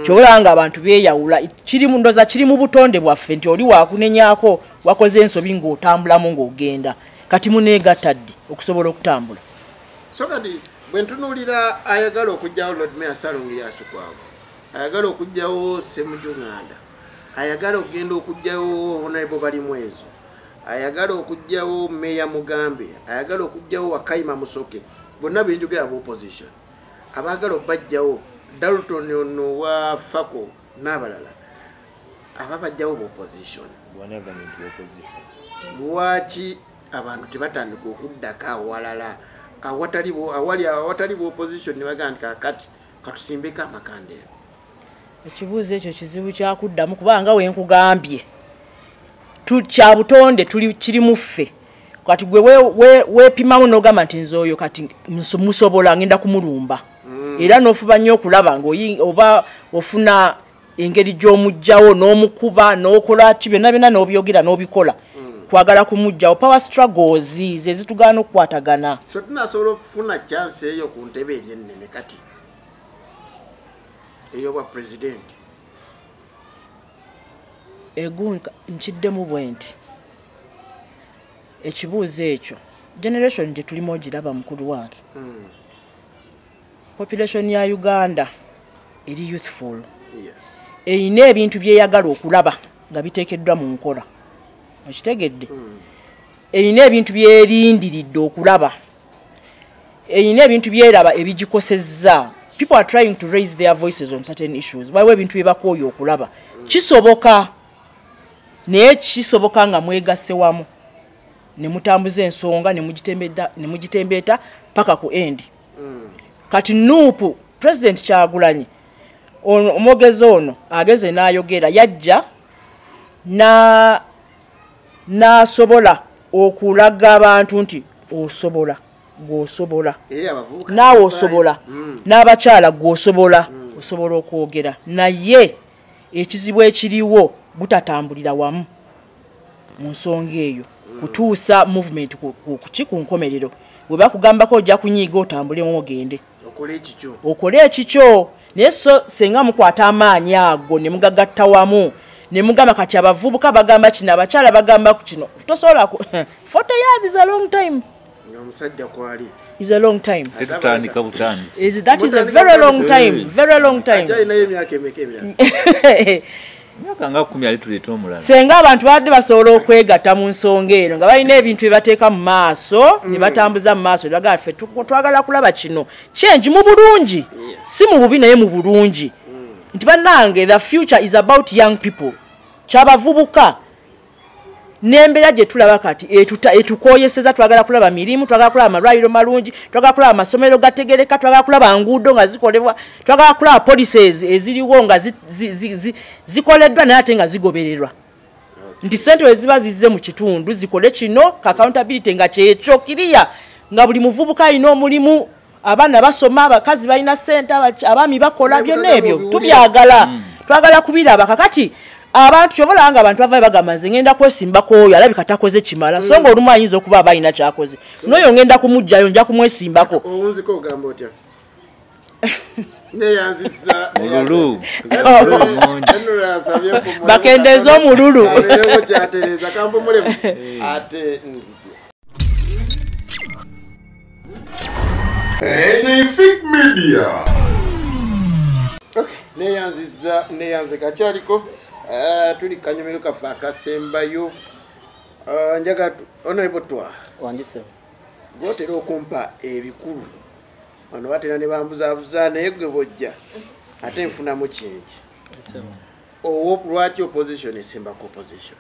Ky'oba olaba ng'abantu beeyawula. Kiri mu ndowooza kiri mu butonde bwaffe nti oli waakunenyaako wakoze ensobi ng'otambulamu ng'ogenda. Kati muneegatta ddi okusobola okutambula? So kati bwe ntunuulira ayagala okuggyawo Lord Mayor Ssalongo Erias Lukwago, ayagala okuggyawo Ssemujju Nganda, ayagala okugenda okuggyawo Honorable Balimwezo, ayagala okuggyawo Meya Mugambe, ayagala okuggyawo Wakayima Musoke, bonna benjogera aba opposition abaagala obbajjawo Dalton ono wa Fako n'abalala ababajjawo ba opposition. Lwaki abantu tebatandika okuddako awalala awali bu opposition ne bagamba nti kaakati katusimbeko amakandera? Ekibuuzo ekyo kizibu kyakuddamu kubanga we nkugambye kya butonde kiri mu ffe. Kati gwe weepimamu n'ogamba nti nze oyo kati musobola ngenda kumulumba, era n'ofuba nnyo okulaba ng'oba ofuna engeri gy'omuggyawo n'omukuba n'okola ki byonna byonna n'obyogera n'obikola kwagala kumuggyawo. Power struggles ze zitugaana okukwatagana. So tunasobola okufuna chance eyo ku ntebe eri ennene kati ey'obwa president? Nkiddemu bwe nti ekibuuzo ekyo generation gye tulimu ogiraba mukulu wange. Population ya Uganda eri youthful. Erina ebintu byeyagala okulaba nga biteekeddwa mu nkola. Okitegedde? Erina ebintu byerindiridde okulaba, erina ebintu byeraba ebigikosezza. People are trying to raise their voices on certain issues. Waliwo ebintu bye bakooye okulaba. Kisoboka, naye kisoboka nga mwegasse wamu ne mutambuza ensonga ne mugitembeeta paka ku end. Kati NUP President Kyagulanyi omwogezi ono ageze n'ayogera yajja n'asobola okulaga abantu nti osobola gw'osobola, naawe osobola, n'abakyala gw'osobola, osobola okwogera. Naye ekizibu ekiriwo butatambulira wamu mu nsonga eyo kutuusa movement ku nkomerero. Bwe bakugambako ojja kunyiiga otambulemu ogende okole ekikyo. Naye so senga mukwata amaanyi ago ne mugagatta wamu ne mugamba kati abavubuka bagamba kino, abakyala bagamba ku kino, tosobola 40 years is a long time. Omusajja kwali is a long time. Tetutandika butandisi. That is a very long time, very long time. Akyalinayo emyaka emeka emirala? Emyaka nga 10 ali tuleeta omulala. Senga abantu babadde basobola okwegatta mu nsonga eno nga balina ebintu bye bateeka mu maaso ne batambuza mu maaso ne bagamba ffe twagala kulaba kino change mu bulungi, si mu bubi naye mu bulungi. Nti bannange, the future is about young people. Kyabavubuka. N'embeera gye tulaba kati etukoyeseza, twagala kulaba mirimu, twagala kulaba amalwaliro malungi, twagala kulaba amasomero gategereka, twagala kulaba nguudo nga zikolebwa, twagala kulaba policies eziriwo nga zikoleddwa naye ate nga zigobererwa. Nti ssente we ziba zizze mu kitundu zikole kino, ka accountability nga kyekyo kiriya, nga buli muvubuka alina omulimu, abaana basoma, abakazi balina ssente, abaami bakola, byonna ebyo tubyagala, twagala kubiraba. Kakati abantu kyobola nga abantu bavayo bagamba nze ngenda kwesimbako oyo alabika takoze kimala, so nga olumu ayinza okuba aba alina kyakoze, n'oyo ngenda kumuggyayo nja kumwesimbako. Owunziko ogamba otya? Neyanziza Mululu. Bakendeeza omululu. Abeereko kyatereeza kampumulemu ate nzije. Anything Media. Okay, neyanziza neyanze kakyaliko. Tuli kanyomero kaffe akasembayo. Njaga Honorable Twa. Wandise. Gwotera okumpa ebikulu. Bano batera ne bambuzaabuza naye gwe bw'ojja ate nfunamu kingi. Owo lwaki opposition esimbako opposition?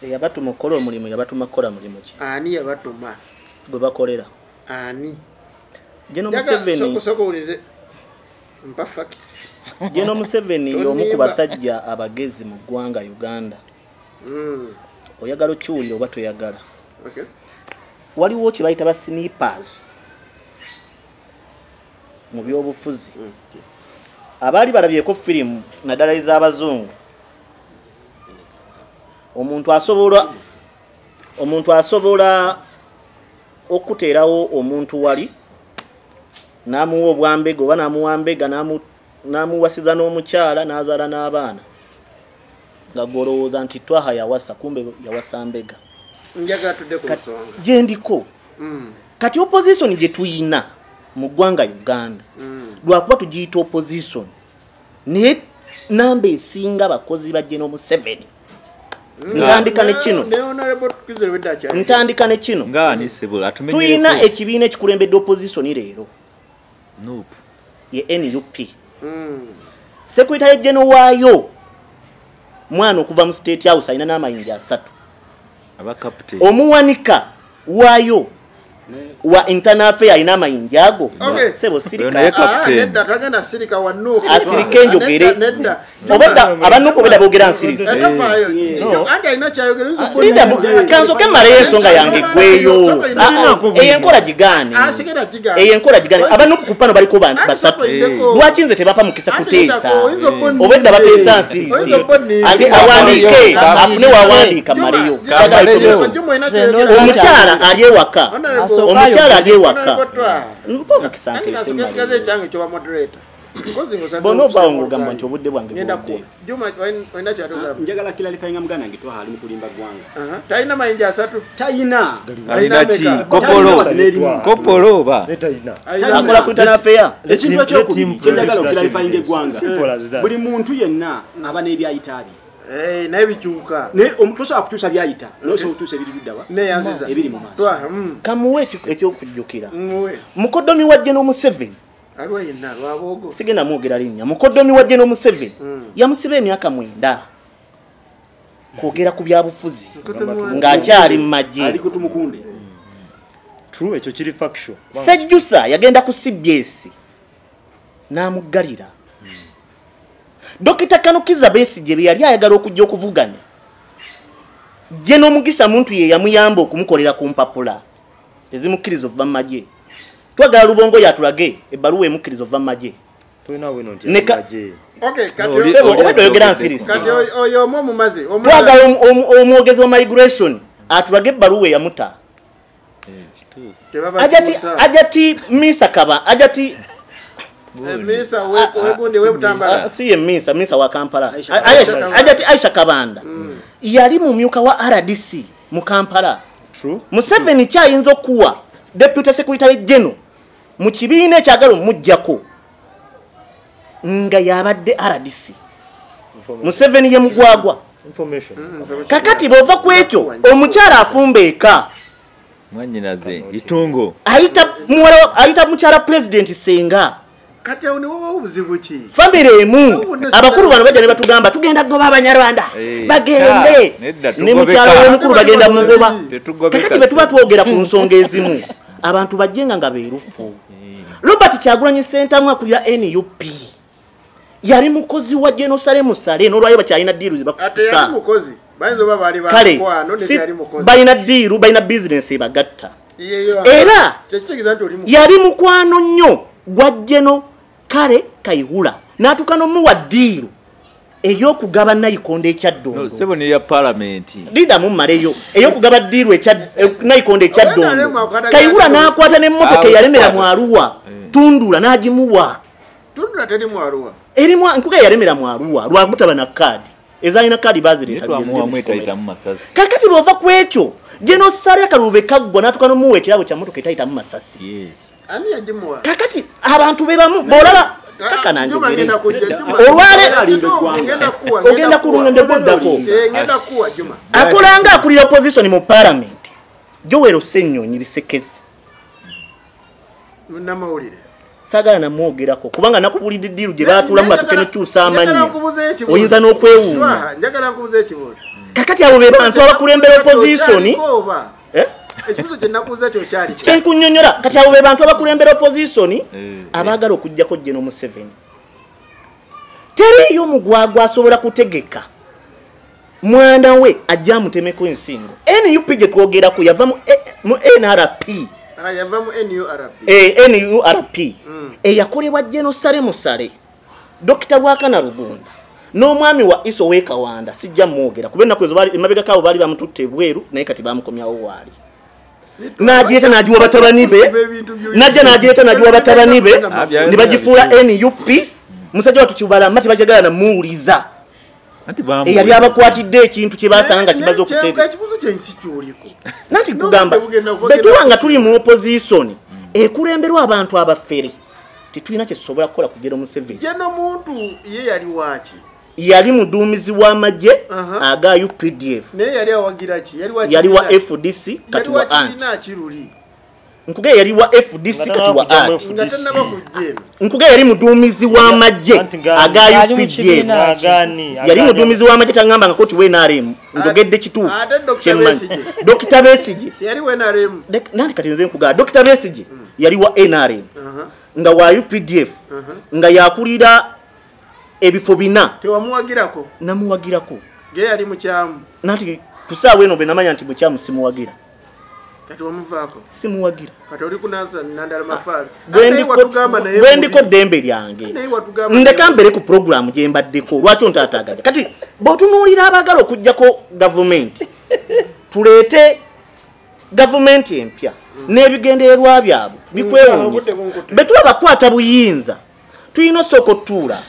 Yabatuma okukola omulimu, yabatuma kukola mulimu ki? Ani yabatuma? Gwe bakolera. Ani? General Museveni. Soko owulize. Mpa facts. General Museveni y'omu ku basajja abagezi mu ggwanga Uganda. Oyagala okiwulira oba toyagala. Okay. Waliwo kye bayita ba snippers mu byobufuzi. Abaali balabyeko firimu naddala ez'abazungu. Omuntu asobola okuteerawo omuntu wali n'amuwa obwambega oba n'amuwa mbega n'amuwasiza n'omukyala n'azaala n'abaana, nga gw'olowooza nti Twaha yawasa, kumbe yawasa mbega. Njagala tudde ku nsonga gye ndiko. Kati opposition gye tuyina mu ggwanga Uganda, lwakuba tugiyita opposition, naye namba esinga abakozi ba General Museveni. Ntandika ne kino. Ntandika ne kino. Tuyina ekibiina ekikulembedde opposition leero. Ye NUP. Secretary General waayo mwana okuva mu State House alina n'amayinja 3. Omuwanika waayo wa internal affair alina amayinja ago. Sebo sirika. Nedda tagenda sirika wa NUP. Asirike njogere. Obedda abanuku obedda boogera nsirise. Anti alina kyayogera oyinza Kansoke mmaleyo ensonga yange eggweyo. Eyo enkola gigaane. Eyo enkola gigaane. Abanuku ku pano baliko basatu. Lwaki nze tebapa mukisa kuteesa? Obedda bateesa nsirise. Awandiike afune wawandiika mmaleyo. Omukyala ali ewaka. Omukyala ali ewaka. Mpa omukisa nteese mmaleyo. Bona ovaawo ng'ogamba nti obudde bwange buwedde. Njagala clarifying muganda wange Twaha ali mu kulimba ggwanga. Talina mayinja 3. Talina. Alina ki? Kopolo. Kopolo oba? Akola ku internal affair. Ekintu ekyokubiri kye njagala okuklarifying eggwanga. Buli muntu yenna aba n'ebyayita bye. Naye bikyuka. Naye tosobola kukyusa byayita, n'osobola okukyusa ebiri ludda wa? Neyanziza. Ebiri mu maaso. Kamuwe ekyokujjukira. Mukoddomi wa General Museveni. Aliwo yenna lwaboogo. Sigenda mwogera linnya. Mukoddomi wa General Museveni yamusiba emyaka 9 kwogera ku byabufuzi ng'akyali mu magye. Ali ku Tumukunde. True, ekyo kiri factual. Sejjusa yagenda ku CBS n'amuggalira. Dokita Kanukiza Besigye bye yali ayagala okujja okuvuganya, General Mugisha Muntu ye yamuyamba okumukolera ku mpapula ezimukkiriza okuva mu magye. Twagala Lubongo yatulage ebbaluwa emukkiriza okuva mu magye. Tolina wino nti magye. Okay, kati obwedda oyogera nsirise. Kati oyo omu omumaze. Twagala omwogezi wa migration atulage ebbaluwa eyamuta. Ajati Misa Kaba, ajati Misa wegundi webutambala. Si ye Misa, Misa wa Kampala. Ajati Aisha Kabanda. Yali mumyuka wa RDC mu Kampala. True. Museveni kyayinza okuwa Deputy Secretary General mu kibiina ekyagala omuggyako nga yabadde RDC. Museveni ye mugwagwa. Kakati bw'ova ku ekyo omukyala afumba eka. Mwannyinaze Itungo. Ayita mukyala President Senga. Kati awo niwo obuzibu ki? Family emu abakulu bano bajja ne batugamba tugenda kugoba Abanyarwanda bagende ne mukyalo w'omukulu bagenda mugoba. Kakati bwe tuba twogera ku nsonga ezimu abantu bajjenga nga beerufu. Robert Kyagulanyi Ssentamu akulira NUP yali mukozi wa General Saleh Musale n'olwayo bakyalina deals bakusa. Ate mukozi bayinza oba bali bakwano ne yali mukozi. Balina deal, balina business ebagatta. Era yali mukwano nnyo gwa General Kale Kayihura n'atuuka n'omuwa deal ey'okugaba Nayikonde ekyaddondo. No, sebo ne ya parliament. Linda mummaleyo ey'okugaba deal ekya Nayikonde ekyaddondo. Kayihura n'akwata n'emmotoka eyalemera mu Arua, Tundura n'agimuwa. Tundura teri mu Arua. Erimu nkuga yalemera mu Arua lwakutaba na kaadi. Ezalina kaadi bazireeta. Kakati bw'ova ku ekyo General Saleh akalulu kaggwa n'atuuka n'omuwa ekirabo kya mmotoka etayitamu masasi. Yes. Ani yagimuwa? Kakati abantu be bamu bw'olaba kaka nange olwale ogenda kulungende kuddako. Ngenda kuwa Juma. Akulanga akulira opposition mu parliament. Joel Ssenyonyi Bisekezi. Munnamawulire. Saagala namwogerako kubanga nakubulidde ddiiru gye baatuulamu batuuke n'okukyusa amannya. Oyinza n'okwewuunya. Njagala nkubuze ekibuuzo. Kakati abo be bantu abakulembera opposition. Ekibuuzo kye nakubuuza kyo kyali ki? Kye nkunnyonnyola. Kati abo be bantu abakulembera opposition abaagala okuggyako General Museveni. Teriiyo mugwagwa asobola kutegeka mwana we ajja amutemeko ensingo. NUP gye twogerako yava mu NRP. Yava mu NURP. NURP. Eyakolebwa General Saleh Musale, Dr. Bwakana Rugunda n'omwami wa Iso Wekawanda sijja mwogera kuba ennaku ezo baali emabega kaabo baali bamututte ebweru naye kati bamukomyawo waali. N'agireeta n'agiwa batabani be, n'ajja n'agireeta n'agiwa batabani be ne bagifuula NUP. Musajja wattu Kibalama tebajagala namuwuliza. Eyali abakwatidde ekintu kye basanga kimaze okuteeka. Ekibuuzo kye nsi ky'oliko. Nanti kugamba bwe tuba nga tuli mu opposition ekulemberwa abantu abafere tetulina kye tusobola kukola ku General Museveni. General Muntu ye yali waaki? Yali muduumizi w'amagye aga UPDF. Naye yali awagira ki? Yali wa FDC kati wa ANT. Nkuge yali wa FDC kati wa ANT. Nkuge yali muduumizi w'amagye aga UPDF. Yali muduumizi w'amagye tangamba nga koti NRM. Njogedde kituufu. Dr. Besigye. Yali wa NRM. Nanti kati nze nkugaa Dr. Besigye yali wa NRM. Nga wa UPDF. Nga yakulira ebifo bina. Tewamuwagirako? Namuwagirako. Ge yali mukyamu. Nanti kusaawa eno bwe namanya nti mukyamu simuwagira. Kati wamuvaako? Simuwagira. Kati oli kunaza Nandala Mafabi. Bwe ndiko ddembe lyange. Ndeka mbere ku programu gye mbaddeko lwaki ontaataagadde. Kati bw'otunuulira abaagala okuggyako gavumenti tuleete gavumenti empya n'ebigendererwa byabwe bikwewuunyisa. Bwe tuba bakwata buyinza tulina osooka otuula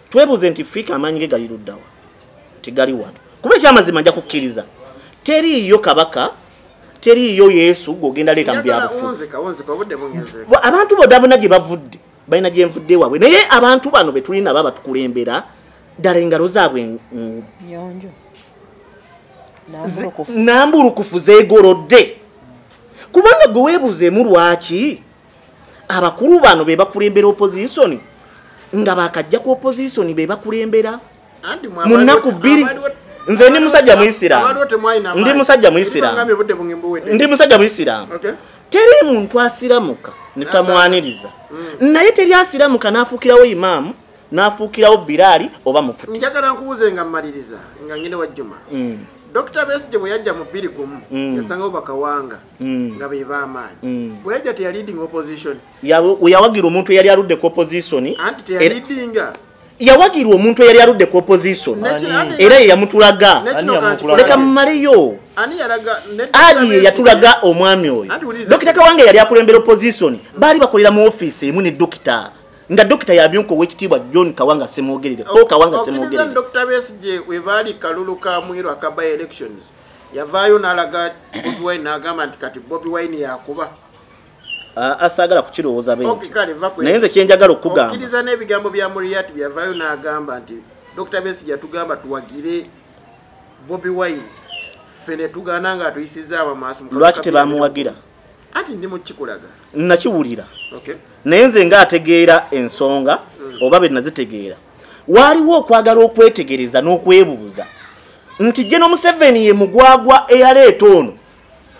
twebuuze nti Afrika amaanyi ge gali luddawa nti gali wano. Kuba ekyamazima nja kukkiriza teriiyo kabaka teriiyo Yesu gw'ogenda leeta mu byabufuzi. Abantu bonna bonna gye bavudde balina gye nvudde waabwe naye abantu bano be tulina baba batukulembera ddala engalo zaabwe nambulukufu zeegolodde. Kubanga gwe weebuuzeemu lwaki abakulu bano be bakulembera opposition nga bakajja ku opposition be bakulembera mu nnaku bbiri. Nze ndi musajja Muisiraamu. Ndi musajja Muisiraamu. Ndi musajja Muisiraamu. Teri muntu asiramuka ne tamwaniriza. Naye teri asiramuka n'afuukirawo imaamu, n'afuukirawo Bilali oba mufuti. Njagala nkubuuze nga mmaliriza nga ngende wa Juma. Dr. Besigye bwe yajja mu 2001 yasangawo Bakawanga nga be b'amaanyi. Bwe yajja teyaleading opposition. Yawagira omuntu eyali aludde ku opposition. Anti teyaleadinga. Yawagira omuntu eyali aludde ku opposition. Era ye yamutulaga. Leka mmaleyo. Ali ye yatulaga omwami oyo. Dr. Kawanga yali akulembera opposition. Baali bakolera mu ofiisi emu ne Dr. Nga Dr. yabyenko owekitiibwa John Kawanga Ssemwogerere. Paul Kawanga Ssemwogerere. Dr. Besigye we baali kalulu ka Mwiru akaba elections. Yavaayo n'alaga Bobi Wine n'agamba nti kati Bobi Wine yakuba. Asaagala kukirowooza bengi. Naye nze kye njagala okugamba. Okkiriza n'ebigambo bya Muriati byavaayo n'agamba nti Dr. Besigye yatugamba tuwagire Bobi Wine. Ffe ne tugaana nga atuyisizza amaaso. Lwaki tebamuwagira? Anti ndi mu kikulaga. Nakiwulira. Okay. Naye nze ng'ategeera ensonga oba be nazitegeera, waaliwo okwagala okwetegereza n'okwebuuza nti General Museveni ye mugwagwa eyaleeta ono,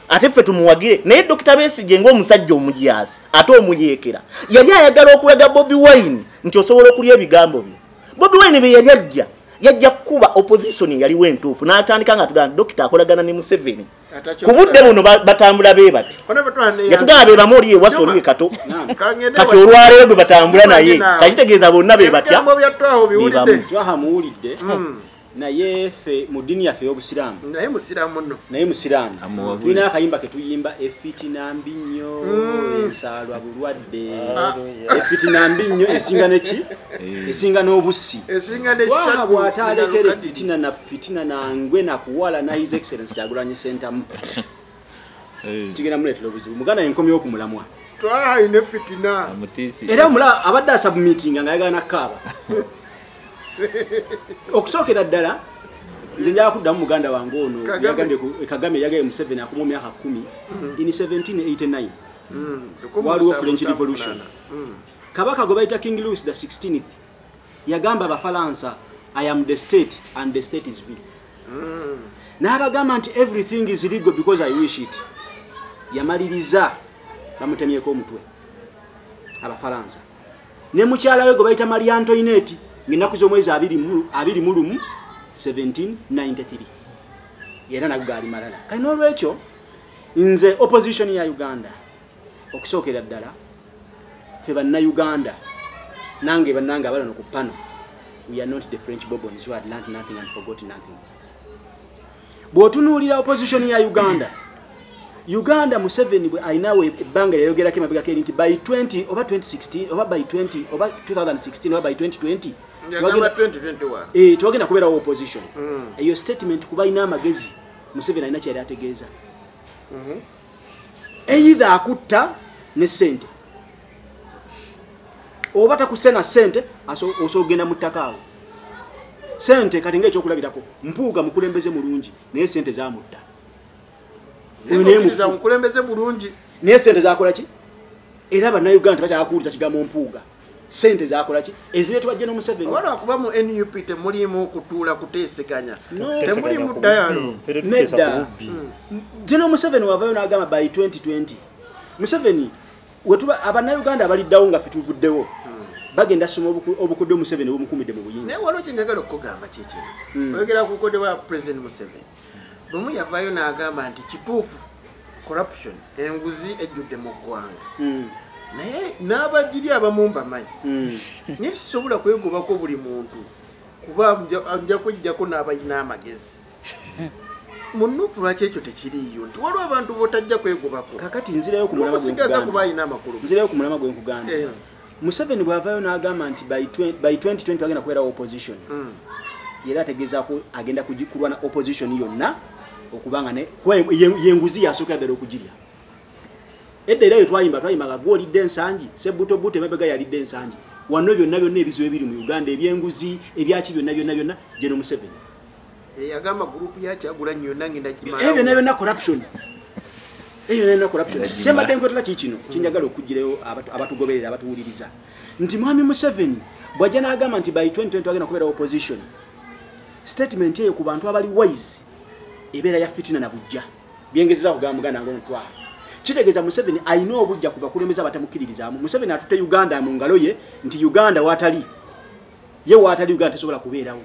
ate ffe tumuwagire. Naye Dr. Besigye ng'omusajja omujaasi ate omuyeekera yali ayagala okulaga Bobi Wine nti osobola okulya ebigambo bye. Bobi Wine bye yali ajja yajja kukuba opposition yaliwo entuufu, n'atandika nga tugamba Dr. akolagana ne Museveni. Ku budde buno batambula be bati, yatugamba be bamu oli ewasa oli kato, kati olwaleero bwe batambula naye kakitegeeza bonna be batya. Twaha muwulidde. Naye ffe mu ddiini yaffe ey'obusiraamu, naye musiraamu nno, naye musiraamu, tulina akayimba ke tuyimba, efitina mbi nnyo ensaalwa bulwadde, efitina mbi nnyo esinga neki, esinga n'obussi. Twaha bw'ataalekera efitina na fitina nangwe nakuwala na His Excellence Kyagulanyi Ssentamu, kigenda muleetera obuzibu. Muganda enkomyewo ku mulamwa. Twaha ine fitina era omulaba abadde asubmitinga ng'ayagala nakkaaba. Okusookera ddala nze njagala kuddamu muganda wange ono yagambye Kagame yagambye Museveni akoma emyaka 10 in 1789 waliwo French Revolution. Kabaka gwe bayita King Louis the 16th yagamba Abafalansa, I am the state and the state is me. N'abagamba nti everything is legal because I wish it. Yamaliriza bamutemyeko omutwe Abafalansa. Ne mukyala we gwe bayita Marie Antoinette ng'ennaku z'omwezi 21 1793 era nago gaali malala. Kale n'olwekyo nze opposition ya Uganda okusookera ddala ffe bannayuganda nange bannange abalano ku pano, we are not the French Bourbons who had learnt nothing and forgot nothing. Bw'otunuulira opposition ya Uganda, Uganda Museveni bwe alinawo ebbanga lyayogerako emabegako eri nti by 20 oba 2016 oba by 20 oba 2016 oba by 2020 tewagenda kubeerawo opposition. Eyo statement kuba alina amagezi Museveni alina kyeyali ategeeza. Either akutta ne ssente oba takusse na ssente osobola okugenda mu ttaka awo. Ssente kati ng'ekyokulabirako, Mpuuga mukulembeze mulungi naye ssente zaamutta. Mukulembeze mulungi naye ssente zakola ki? Era bannayuganda tebakyakuwuliza kigambo Mpuuga. Ssente zakola ki? Ezireetebwa General Museveni. Waliwo kuba mu NUP temulimu kutuula kuteeseganya, temulimu dialogue. Nedda. General Museveni wavayo n'agamba by 2020 Museveni wetuba abannayuganda abaliddawo nga ffe tuvuddewo bagenda soma obukodde Museveni obumukumidde mu buyinza. Naye waliwo kye njagala okukugamba kikino. Oyogera ku bukodde bwa President Museveni. Lumu yavaayo n'agamba nti kituufu corruption, enguzi ejjudde mu ggwanga. Naye n'abagiri abamu mbamanyi. Naye tusobola kwegobako buli muntu kuba nja kweggyako n'abalina amagezi. Mu NUP lwaki ekyo tekiriiyo nti waliwo abantu b'otajja kwegobako? Kakati nzirayo ku mulamwa gwe kuba alina amakulu. Nzirayo ku mulamwa gwe nkugamba. Museveni bw'avaayo n'agamba nti by 2020 agenda kubeerawo opposition. Era ategeezaako agenda kulwana opposition yonna okubanga ne kuba yenguzi yasooka ddala okugirya. Edda era yo twayimbaga gw'olidde ensangi, Sebbutobuto emabega yalidde ensangi. Wano byonna byonna ebizibu ebiri mu Uganda eby'enguzi ebyaki byonna byonna byonna General Museveni. Yagamba gurupu ya Kyagulanyi yonna ngenda gimalawo. Ebyo byonna byonna corruption. Eyo byonna corruption. Kyembadde nkwetala kikino kinjagala okuggireyo abatugoberera abatuwuliriza nti Mwami Museveni bw'ajja n'agamba nti by 2020 agenda kubeera opposition, statement eyo ku bantu abali wise ebeera ya fitina na bujja. Byengezeza kugamba muganda wange Twaha. Kitegeeza Museveni alina obujja ku bakulembeze abatamukkiririzaamu. Museveni atutte Uganda mu ngalo ye nti Uganda waatali ye waatali Uganda tesobola kubeerawo.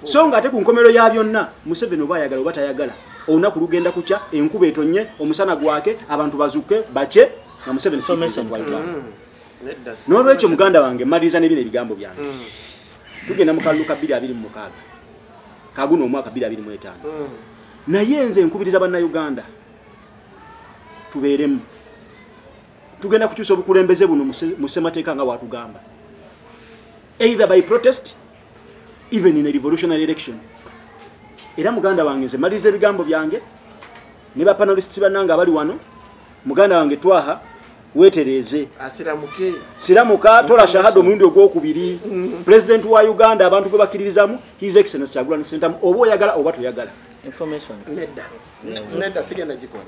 So nga ate ku nkomero ya byonna Museveni oba ayagala oba tayagala, olunaku lugenda kukya, enkuba etonye, omusana gwake, abantu bazuke bache nga Museveni si president wa Uganda. N'olwekyo muganda wange mmaliriza ne bino ebigambo byange. Tugenda mu kalulu ka 2026 kaguno omwaka 2025. Naye nze nkubiriza bannayuganda tubeeremu. Tugenda kukyusa obukulembeze buno mu ssemateeka nga bw'atugamba, either by protest even in a revolutionary election. Era muganda wange nze maliriza ebigambo byange ne ba panelists bannange abali wano. Muganda wange Twaha weetereeze, asiramuke, siramuka, tola shahada omulundi ogwokubiri. President wa Uganda abantu gwe bakkiririzaamu His Excellence Kyagulanyi Ssentamu, oba oyagala oba toyagala. Information nedda. Nedda sigenda gikola.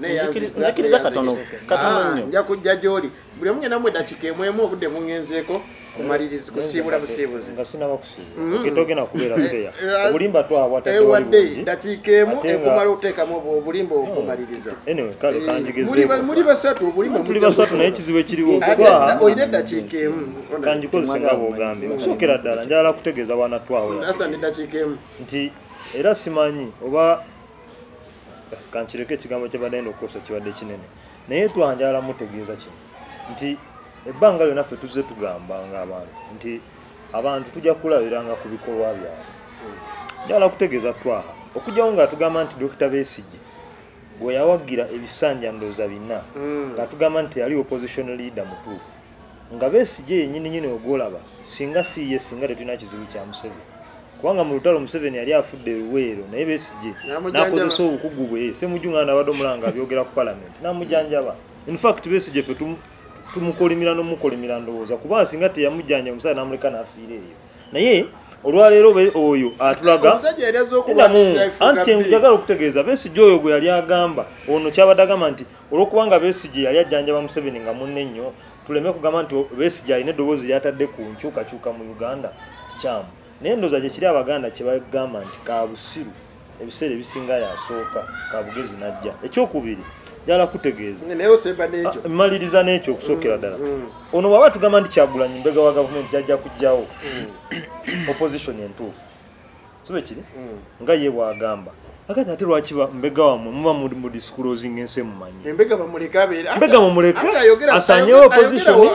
Nzikiriza katono nnyo. Nja kujja gy'oli. Buli omu ngenda mu eddakiika emu obudde bungenzeeko kumaliriza kusiibula busiibuzi. Nga sinaba kusiibula. Ogenda kubeera fair. Obulimba twabwa wadde ddakiika emu ekumala okuteekamu obulimba okumaliriza. Anyway, kale kanjigezeeko. Muli basatu obulimba tuli basatu naye ekizibu ekiriwo twaha. Olina eddakiika emu. Kanjikozese nga bw'ogambye. Okusookera ddala njagala kutegeeza baana twawe. Hassan eddakiika emu. Nti era simanyi oba kankireke ekigambo kye badde okukozesa kibadde kinene. Naye twanjala mutegeeza kino nti ebbanga lyonna ffe tuzze tugamba ng'abantu nti abantu tujja kulabiranga ku bikolwa byabwe. Njagala kutegeeza twaha okujjawo nga tugamba nti Dr. Besigye bwe yawagira ebisanja ndowooza bina nga tugamba nti yali opposition leader mutuufu nga Besigye yennyini nnyini ogwolaba singa si ye singa tetulina kizibu kya Museveni. Kubanga mu lutalo Museveni yali afudde Luweero naye Besigye n'akozesa obukugu bwe Ssemujju nga n'abadde omulanga abyogera ku parliament n'amujanjaba. In fact Besigye ffe tumukolimira n'omukolimira ndowooza kuba singa teyamujjanja omusajja n'amuleka n'afiira eyo. Naye olwaleero oyo atulaga anti njagala okutegeeza Besigye oyo gwe yali agamba ono kyabadde agamba nti olw'okubanga Besigye yali ajjanjaba Museveni nga munne nnyo tuleme kugamba nti Besigye alina eddoboozi ly'atadde ku nkyukakyuka mu Uganda kikyamu. Naye ndowooza kye kiri Abaganda kye bagamba nti kabusiru ebiseera ebisinga yasooka kabugezi n'ajja. Ekyokubiri njagala kutegeeza mmaliriza n'ekyo okusookera ddala. Ono bw'aba tugamba nti Kyagulanyi mbega wa gavumenti yajja kuggyawo opposition entuufu si bwe kiri nga ye bw'agamba. Akati ate lwaki mbega wammwe muba mu disclosing ensi emumanyi? Mbega bamuleke abeere. Mbega mumuleke asanyewo opposition.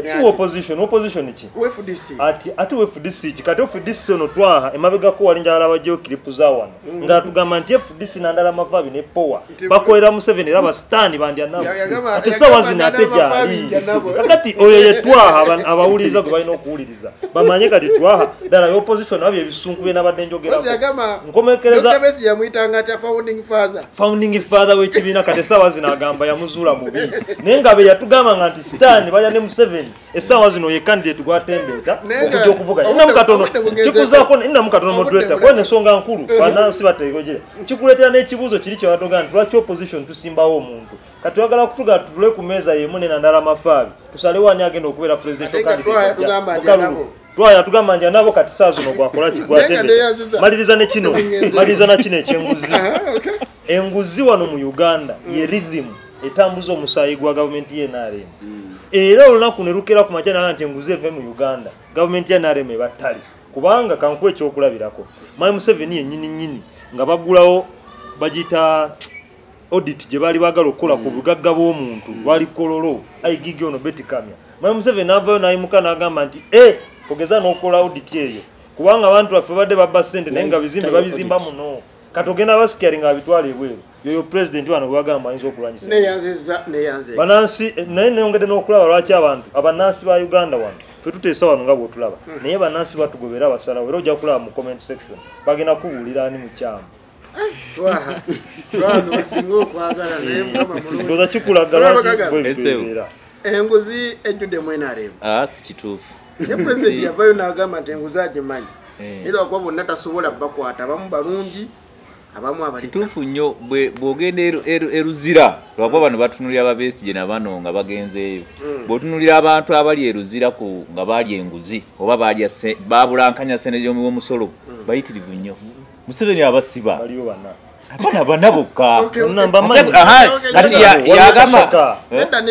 Si opposition, opposition ki? FDC. Ate FDC ki? Kati FDC ono twaha emabegako wali njagala bajjeyo clip za wano nga tugamba nti FDC Nandala Mafabi ne Power bakolera Museveni era basitaani bandya nabo. Ate essaawa zino ate gyali. Kakati oyo ye twaha abawuliriza gwe balina okuwuliriza bamanye kati twaha ddala opposition nabyo ebisunku bye nabadde njogerako. Nkomekereza yamuyitanga atya founding father. Founding father w'ekibiina kati essaawa zino agamba yamuzuula mubi. Naye nga be yatugamba nti Sitaani balya ne Museveni essaawa zino ye candidate gw'atembeeta okujja okuvuganya. Nnamu katono kikuzaako nnamu katono moderator kuba n'ensonga nkulu bannansi bateegojera. Kikuleetera n'ekibuuzo kiri kye batugamba nti lwaki opposition tusimbawo omuntu. Kati twagala kutuga tutule ku mmeeza y'emu ne Nandala Mafabi tusalewo ani agenda okubeera presidential candidate. Twaya tugamba nti nabo kati saa zino gwakola kigwatembe. Maliriza ne kino, maliriza na kino ekyenguzi. Enguzi wano mu Uganda ye rhythm etambuza omusaayi gwa gavumenti ya NRM. Era olunaku ne lukera ku makya n'agamba nti enguzi eve mu Uganda, gavumenti ya NRM eba ttale. Kubanga kankuwe ekyokulabirako. Mwami Museveni yennyini nnyini nga baggulawo bagiyita audit gye baali baagala okukola ku bugagga bw'omuntu lwali Kololo, IGG ono Betty Kamya. Mwami Museveni n'avaayo n'ayimuka n'agamba nti ogeza n'okola audit eyo kubanga abantu baffe badde babba ssente naye nga bizimbe babizimba muno kati ogenda basikyalinga nga babitwala ebweru. Yoyo pulezidenti wano gwe bagamba ayinza okulwanyisa. Neyanziza. Bannansi naye neyongedde n'okulaba lwaki abantu abannansi ba Uganda wano ffe tuteesa wano nga bw'otulaba naye bannansi batugobera basalawo era ojja kulaba mu comment section bagenda kubuulira ani mukyamu. Twaha basinga okwagala naye Mukama mulungi. Ndowooza kikulaga lwaki bwe enguzi ejjudde mu NRM. Si kituufu. Ne president yavayo n'agamba nti enguzi agimanyi. Era okuba bonna tasobola bakwata abamu balungi abamu abalika. Kituufu nnyo bw'ogenda eruzira lwakuba bano batunulira Babesigye na bano nga bagenzeeyo. Bw'otunulira abantu abali eruzira nga baalya enguzi oba baabulankanya ssente y'omusolo bayitirivu nnyo. Museveni abasiba. Baliyo bana. Abaana bana bokka. Kati yagamba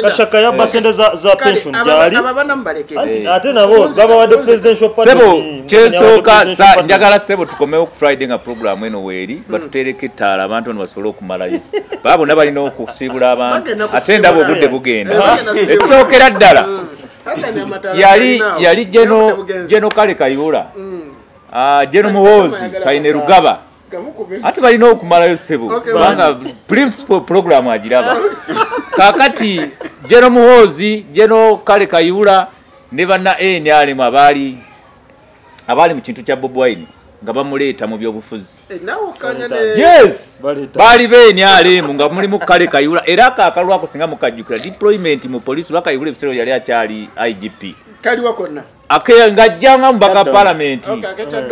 Kashaka yabba ssente za pension gyali. Ate nabo babawadde presidential pardon. Sebo kyesooka njagala sebo tukomewo ku Friday nga program eno weeri batuteereko ettaala abantu bano basobole okumalayo. Baba bonna balina okusiibula abantu ate ndaba obudde bugenda. Ekisookera ddala yali Geno Kale Kayihura, Geno Muhoozi Kainerugaba. Ate balina okumalayo ssebo kubanga principal program agiraba. Kaakati Geno Muhoozi, Geno Kale Kayihura ne banna NRM abaali mu kintu kya Bobi Wine nga bamuleeta mu byobufuzi. Yes, baali be NRM nga mulimu Kale Kayihura era akakalwako singa mukajjukira deployment mu poliisi lwa Kayihura ebiseera yali akyali IGP. Kaliwa konna. Ng'ajjanga mu baka palamenti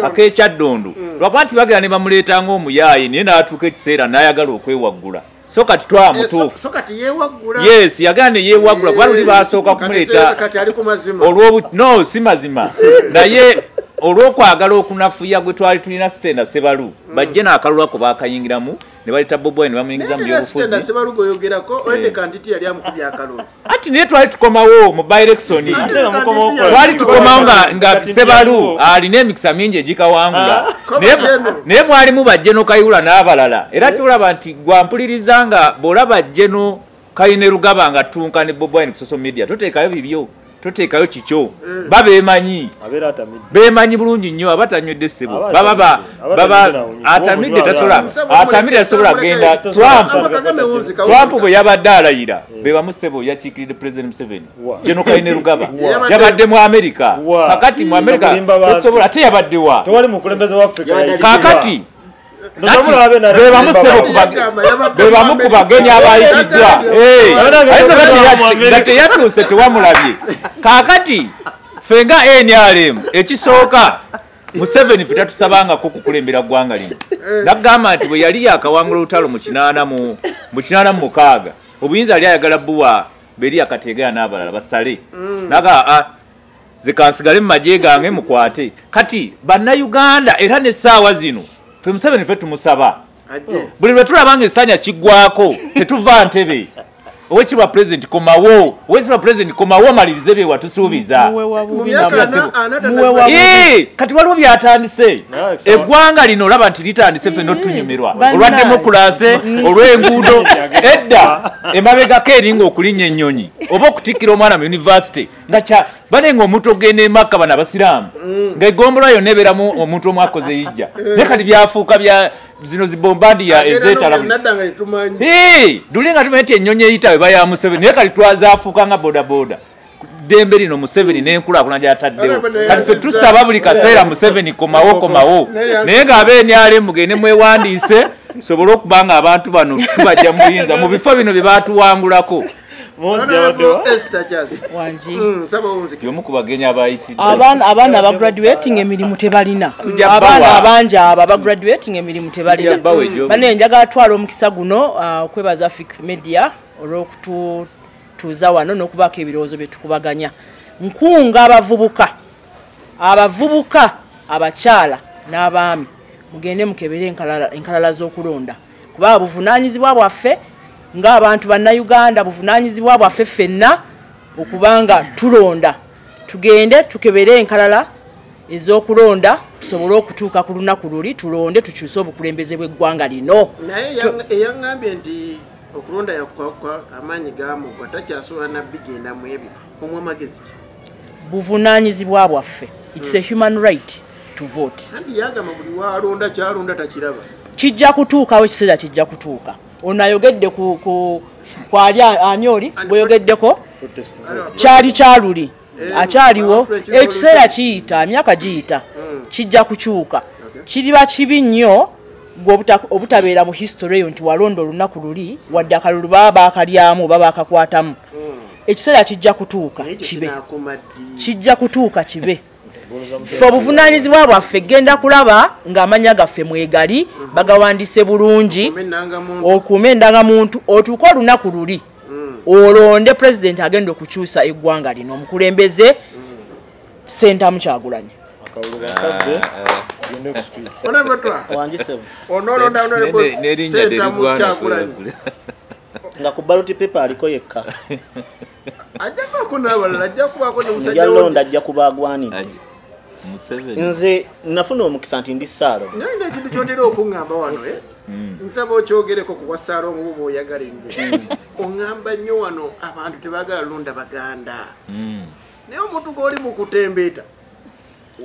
ak'ekyaddondo. Lwakuba nti bagenda ne bamuleeta ng'omuyaayi naye n'atuuka ekiseera n'ayagala okwewaggula. So kati Twaha mutuufu. So kati yeewaggula. Yes, yagenda ne yeewaggula kuba luli baasooka kumuleeta. Kati ali ku mazima. No, si mazima. Naye olw'okwagala okunafuya gwe twali tulina Sitenda Sebalu bajje n'akalulu ako baakayingiramu ne baleeta Bobi Wine ne bamuyingiza mu byobufuzi. Sitenda Sebalu gweyogerako Olede Kantiti yali amukubye akalulu. Ati naye twali tukomawo mu by-election. Twali tukomawo nga Sebalu alina emikisa mingi egikawangula. Naye mwalimu ba General Kayihura n'abalala. Era kyolaba nti gwampuliriza nga bw'olaba General Kainerugaba nga ttunka ne Bobi Wine ku social media toteekayo bibyo. Toteekayo kikyo. Babeemanyi. Beemanyi bulungi nnyo abatanywedde ssebo. Baba atamidde tasobola. Atamidde tasobola genda. Trump bwe yabadde alayira be bamu ssebo yakiikiridde President Museveni. General Kainerugaba yabadde mu America. Kakati mu America tosobola ate yabadde wa? Tewali mukulembeze wa Africa. Kakati bebamu ku bagenyi abayitiddwa. Nga teyatuuse tewamulabye. Kaakati ffe nga NRM ekisooka Museveni ffe tatusabangako kukulembera ggwanga lino. Nagamba nti bwe yali yakawangula olutalo mu 86 obuyinza yali ayagala buwa Beria Kategaya n'abalala basale. Naga zikansigale mu magye gange mukwate. Kati bannayuganda era n'essaawa zino ffe Museveni ffe tumusaba. Buli lwe tulaba ng'essanya kiggwako tetuva ntebe. Owekitiibwa President komawo, owekitiibwa President komawo malirize bye watusuubiza. Kati waliwo byatandise. Eggwanga lino olaba nti litandise ffe n'otunyumirwa. Olwa demokulase, olw'enguudo, edda emabegako eringa okulinnya ennyonyi oba okutikkira omwana mu yunivasite nga banenga omuntu ogenda e Makka bano abasiraamu ng'eggombolola yonna ebeeramu omuntu omu akoze yijja. Naye kati byafuuka bya zino zibombandiya ezeetala. Duli nga tumanyi nti ennyonyi eyita eba ya Museveni naye kati twazaafuuka nga bodaboda. Ddembe lino Museveni n'enkulaakulana gy'ataddewo. Kati ffe tusaba buli kaseera Museveni komawo komawo. Naye ng'ab'NRM mugende mwewandiise tusobole okuba nga abantu bano tubajja mu buyinza mu bifo bino bye baatuwangulako. Y'omu ku bagenyi abayitiddwa. Abaana abagraduating emirimu tebalina. Abaana abangi abo abagraduating emirimu tebalina. Bane njagala twala omukisa guno okwebaza Africa Media olw'okututuuza wano n'okubaako ebirowoozo bye tukubaganya. Nkunga abavubuka abakyala n'abaami mugende mukebere enkalala z'okulonda kuba buvunaanyizibwa bwaffe ng'abantu bannayuganda, buvunaanyizibwa bwaffe ffenna okubanga tulonda. Tugende tukebere enkalala ez'okulonda tusobole okutuuka ku lunaku luli tulonde tukyuse obukulembeze bw'eggwanga lino. Naye eyaŋŋambye nti okulonda yakwakwa amaanyi gaamugwa takyasobola nabigenda mu ebyo omwa amagezi ki? Buvunaanyizibwa bwaffe. It's a human right to vote. Andi yagamba buli waalonda kyalonda takiraba. Kijja kutuukawo ekiseera kijja kutuuka. Ono ayogedde ku kwali ani oli bweyogeddeko kyali kyaluli akyaliwo ekiseera kiyita emyaka giyita kijja kukyuka. Kiriba kibi nnyo gwe obutabeera mu history eyo nti walonda olunaku luli wadde akalulu baba baakalyamu oba baakakwatamu. Ekiseera kijja kutuuka kibe. Kijja kutuuka kibe. Ffe obuvunaanyizibwa bwaffe genda kulaba ng'amannya gaffe mwegali bagawandise bulungi okuuma endangamuntu otuuke olunaku luli olonde pulezidenti agenda okukyusa eggwanga lino omukulembeze Ssentamu Kyagulanyi. Nga ku ballot paper aliko yekka. Ajja kubaako n'abalala, ajja kubaako ne musajja wo. Ajja kuba agwanidde. Nze nafuna omukisa nti ndi Ssaalo. Naye nina ekintu ky'otera okuŋŋamba wano nsaba okyogereko ku bwa Ssaalongo bwo bw'oyagala ennyo. Oŋŋamba nnyo wano abantu tebaagala londa Baganda. Naye omuntu gw'oli mu kutembeeta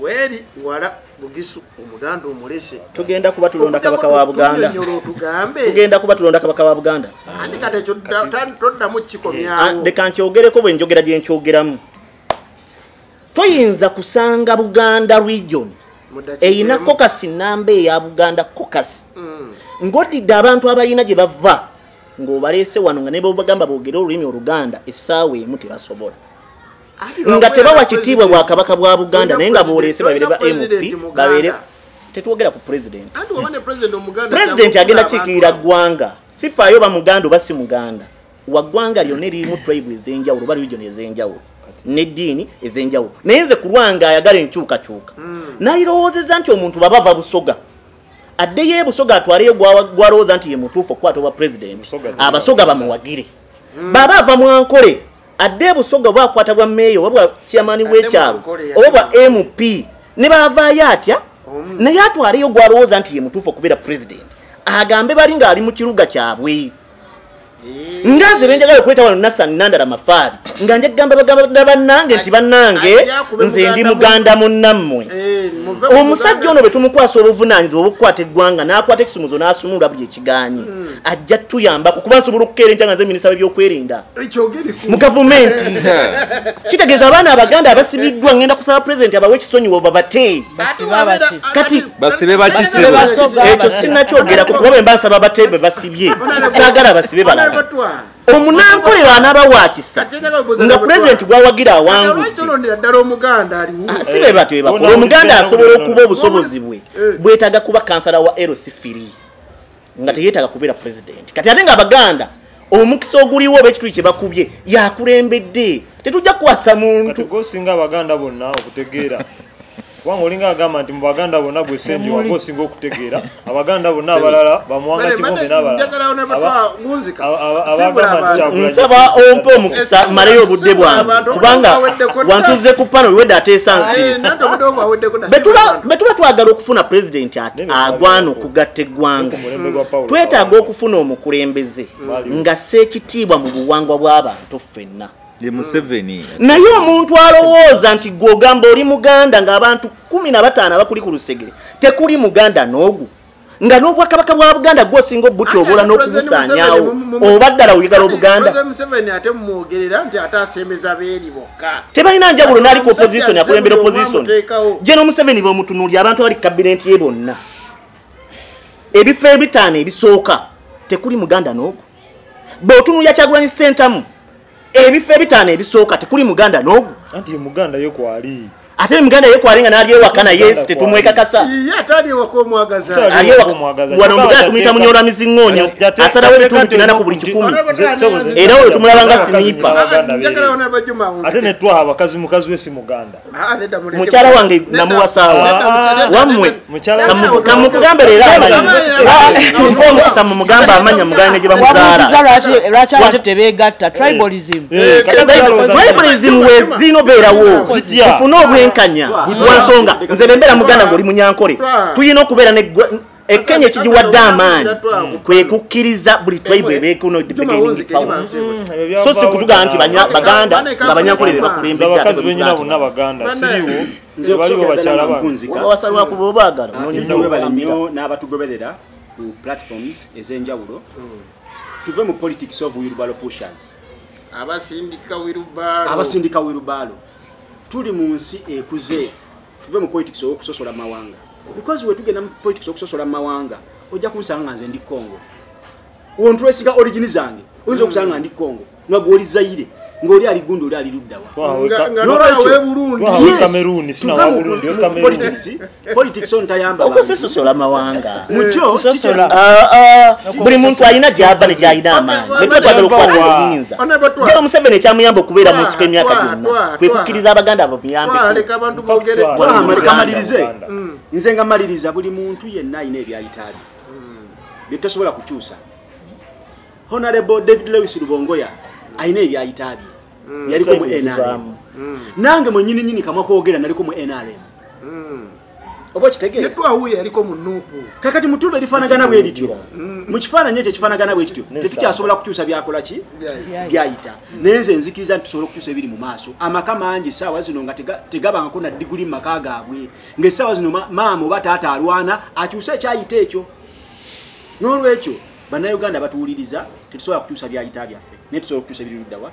weeri wala Bugisu Omuganda omulese. Tugenda kuba tulonda kabaka wa Buganda. Tugenda kuba tulonda kabaka wa Buganda. Andi kati ekyo toddamu kikomyawo. Leka nkyogereko bwe njogera gye nkyogeramu. Toyinza kusanga Buganda region eyina kokasi namba eya Buganda kokasi. Ng'odidde abantu abalina gye bava ng'obaleese wano nga ne bw'obagamba boogere olulimi Oluganda essaawa emu tebasobola. Nga tebawa kitiibwa bwakabaka bwa Buganda naye nga boolese babere ba MP babere tetwogera ku president. President agenda kiikirira ggwanga. Sifaayo ba Muganda oba si Muganda. Wa ggwanga lyonna eririmu tribe ez'enjawulo oba region ez'enjawulo n'eddiini ez'enjawulo. Naye nze ku lwange ayagala enkyukakyuka. Nayirowoozezza nti omuntu baba ava Busoga addeyo e Busoga atwaleyo gw'alowooza nti ye mutuufu okukwata obwa president, Abasoga bamuwagire. Baba ava mu Ankole adde Busoga oba akwata bwa meeyo oba bwa chairman w'ekyalo oba bwa MP ne baavaayo atya naye atwaleyo gw'alowooza nti ye mutuufu okubeera president agambe bali ng'ali mu kiruga kyabwe. Nga nze benjagala okuleeta wano Nassan Nandala Mafabi nga nja kugamba baganda bannange nti bannange nze ndi Muganda munnammwe. Omusajja ono bwe tumukwasa obuvunaanyizibwa obukwata eggwanga n'akwata ekisumuzo n'asumulula buli ekigaanyi ajja tuyambako kuba nsobola okukeera enkya nga nze minisita w'ebyokwerinda mu gavumenti. Kitegeeza abaana Abaganda abasibiddwa ngenda kusaba pulezidenti abawe ekisonyiwo babate. Kati basibe bakisibe ekyo sinnakyogerako kuba bwe mba nsaba bate be basibye saagala basibe balala. Omunankole anaaba wa kisa nga pulezidenti gwawagira awangudde si be batyo bebakola. Omuganda asobola okuba obusobozi bwe bwetaaga kuba kansala wa LC3 nga teyeetaaga kubeera pulezidenti. Kati ate nga Abaganda omukisa oguliwo oba ekituli kye bakubye yakulembedde tetujja kukwasa muntu. Kati gw'osinga Abaganda bonna okutegeera kubanga olinga agamba nti mu Baganda bonna gwe Ssendi wagwe osinga okutegeera Abaganda bonna abalala bamuwanga Kibumbe n'abalala. Nsaba ompe omukisa mmaleyo obudde bwange kubanga wantuze ku pano wewedde ateesa nsiisa. Bwe tuba twagala okufuna pulezidenti agwana okugatta eggwanga twetaaga okufuna omukulembeze nga ssa ekitiibwa mu buwangwa bw'abantu ffenna. Naye omuntu alowooza nti gwe ogamba oli Muganda ng'abantu 15 abakuli ku lusegere tekuli Muganda n'ogu nga n'obwakabaka bwa Buganda gw'osinga obutyobola n'okubusaanyaawo oba ddala oyagala Obuganda. Tebalina njawulo n'ali ku opposition akulembera opposition. General Museveni bw'omutunuulira abantu abali ku kabineti ye bonna ebifo ebitaano ebisooka tekuli Muganda n'ogu. Bw'otunuulira Kyagulanyi Ssentamu ebifo ebitaano ebisooka tekuli Muganda n'ogu. Anti ye Muganda ye kwali. Ate Muganda ye kwali nga n'ali ewaka naye tetumwekakasa. Ali ewaka wano Muganda tumuyita munyola miziŋŋoonyo asalawo ebitundu 8 ku buli 100 era oyo tumulaba nga sinipa. Ate ne twaha abakazi mukazi we si Muganda. Mukyala wange namuwa saawa wammwe kamukugambe leero ampa omukisa mumugambe amanya Muganda ne gye bamuzaala. Lwaki abantu tebeegatta? Tribalism. Tribalism we zino beerawo tufune obwenkanya lwansonga nze bwe mbeera Muganda ng'oli Munyankole tulina okubeera Ekenya ekigiwadde amaanyi kwe kukkiriza buli tribe ebeeko bargaining power. So si kutugamba nti Baganda nga Banyankole be bakulembedde ate abakazi bennyina bonna Baganda siriwo baliwo bakyala bange. Wasalwa kuba obaagala webale nnyo n'abatugoberera ku platforms ez'enjawulo. Tuve mu politics of wheelbarrow pushers. Abasindika wheelbarrow. Tuli mu nsi ekuze tuve mu politics okusosola mawanga. Because we tugenda mu politics okusosola mawanga ojja kunsanga nze ndi Congo. Wontwesiga origin zange oyinza okusanga ndi Congo nga gw'oli Zaire ng'oli ali Gundi oli ali luddawa. Cameroon sina wa Burundi Cameroon. Politics on tayamba okusosola mawanga. Mucho buli muntu alina gy'ava ne gy'alina amaanyi. Bwe tuba twagala okukwata obuyinza. General Museveni ekyamuyamba okubeera mu nsiko emyaka gyonna kwe kukkiriza Abaganda bamuyambeko. Kamalirize. Nze nga maliriza buli muntu yenna alina ebyayita bye bye tosobola kukyusa. Honorable David Lewis Rubongoya alina ebyayita bye yaliko mu NRM. Nange mwennyini nnyini kamwa koogera naliko mu NRM. Oba okitegeera? Netwahuye yaliko mu NUP. Kakati mutulo erifaanagana bwe lityo. Mu kifaananyi ekyo ekifaanagana bwe kityo tetukyasobola kukyusa byakola ki byayita. Naye nze nzikiriza nti tusobola okukyusa ebiri mu maaso. Amaka mangi essaawa zino nga tegabangako na diguli mu maka gaabwe. Ng'essaawa zino maama oba taata alwana akyuse ekyayita ekyo. N'olwekyo Bannayuganda batuwuliriza tetusobola kukyusa byayita byaffe naye tusobola okukyusa ebiri luddawa.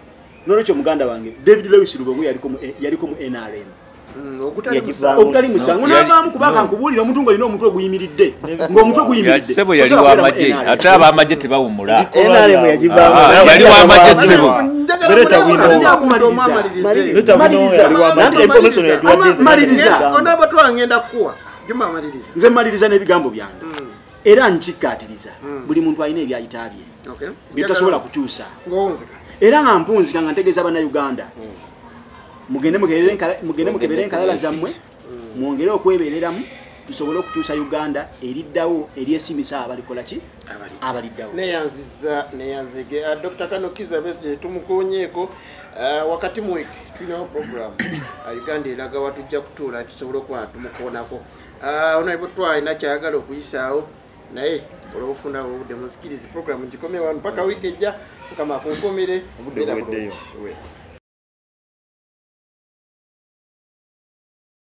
N'olwekyo muganda wange David Lewis Rubongoya yaliko mu NRM. Ogutali musango n'avaamu kubanga nkubuulira omuntu ng'olina omutwe oguyimiridde ng'omutwe guyimiridde. Ssebo yali w'amagye ate ab'amagye tebawummula. NRM yagivaamu. Yali w'amagye ssebo. Nze mmaliriza n'ebigambo byange. Era nkikkaatiriza buli muntu alina ebyayita bye bye kukyusa. Era nga mpunzika nga ntegeeza bannayuganda mugende mukebere enkalala zammwe, mwongere okwebeereramu tusobole okukyusa Uganda eriddawo eryesimisa abalikola ki abaliddawo. Neyanziza neyanzige Dr. Kano Kizza Besigye tumukonyeeko wakati mu wiiki tulinawo program Uganda eraga watujja kutuula tusobole okuba tumukoonako. Honorable twalina kyayagala okuyisaawo naye olw'obufuna obudde munzikirize program ngikomye wano mpaka wiiki ejja. Mukama akunkumire. Obudde buweddeyo.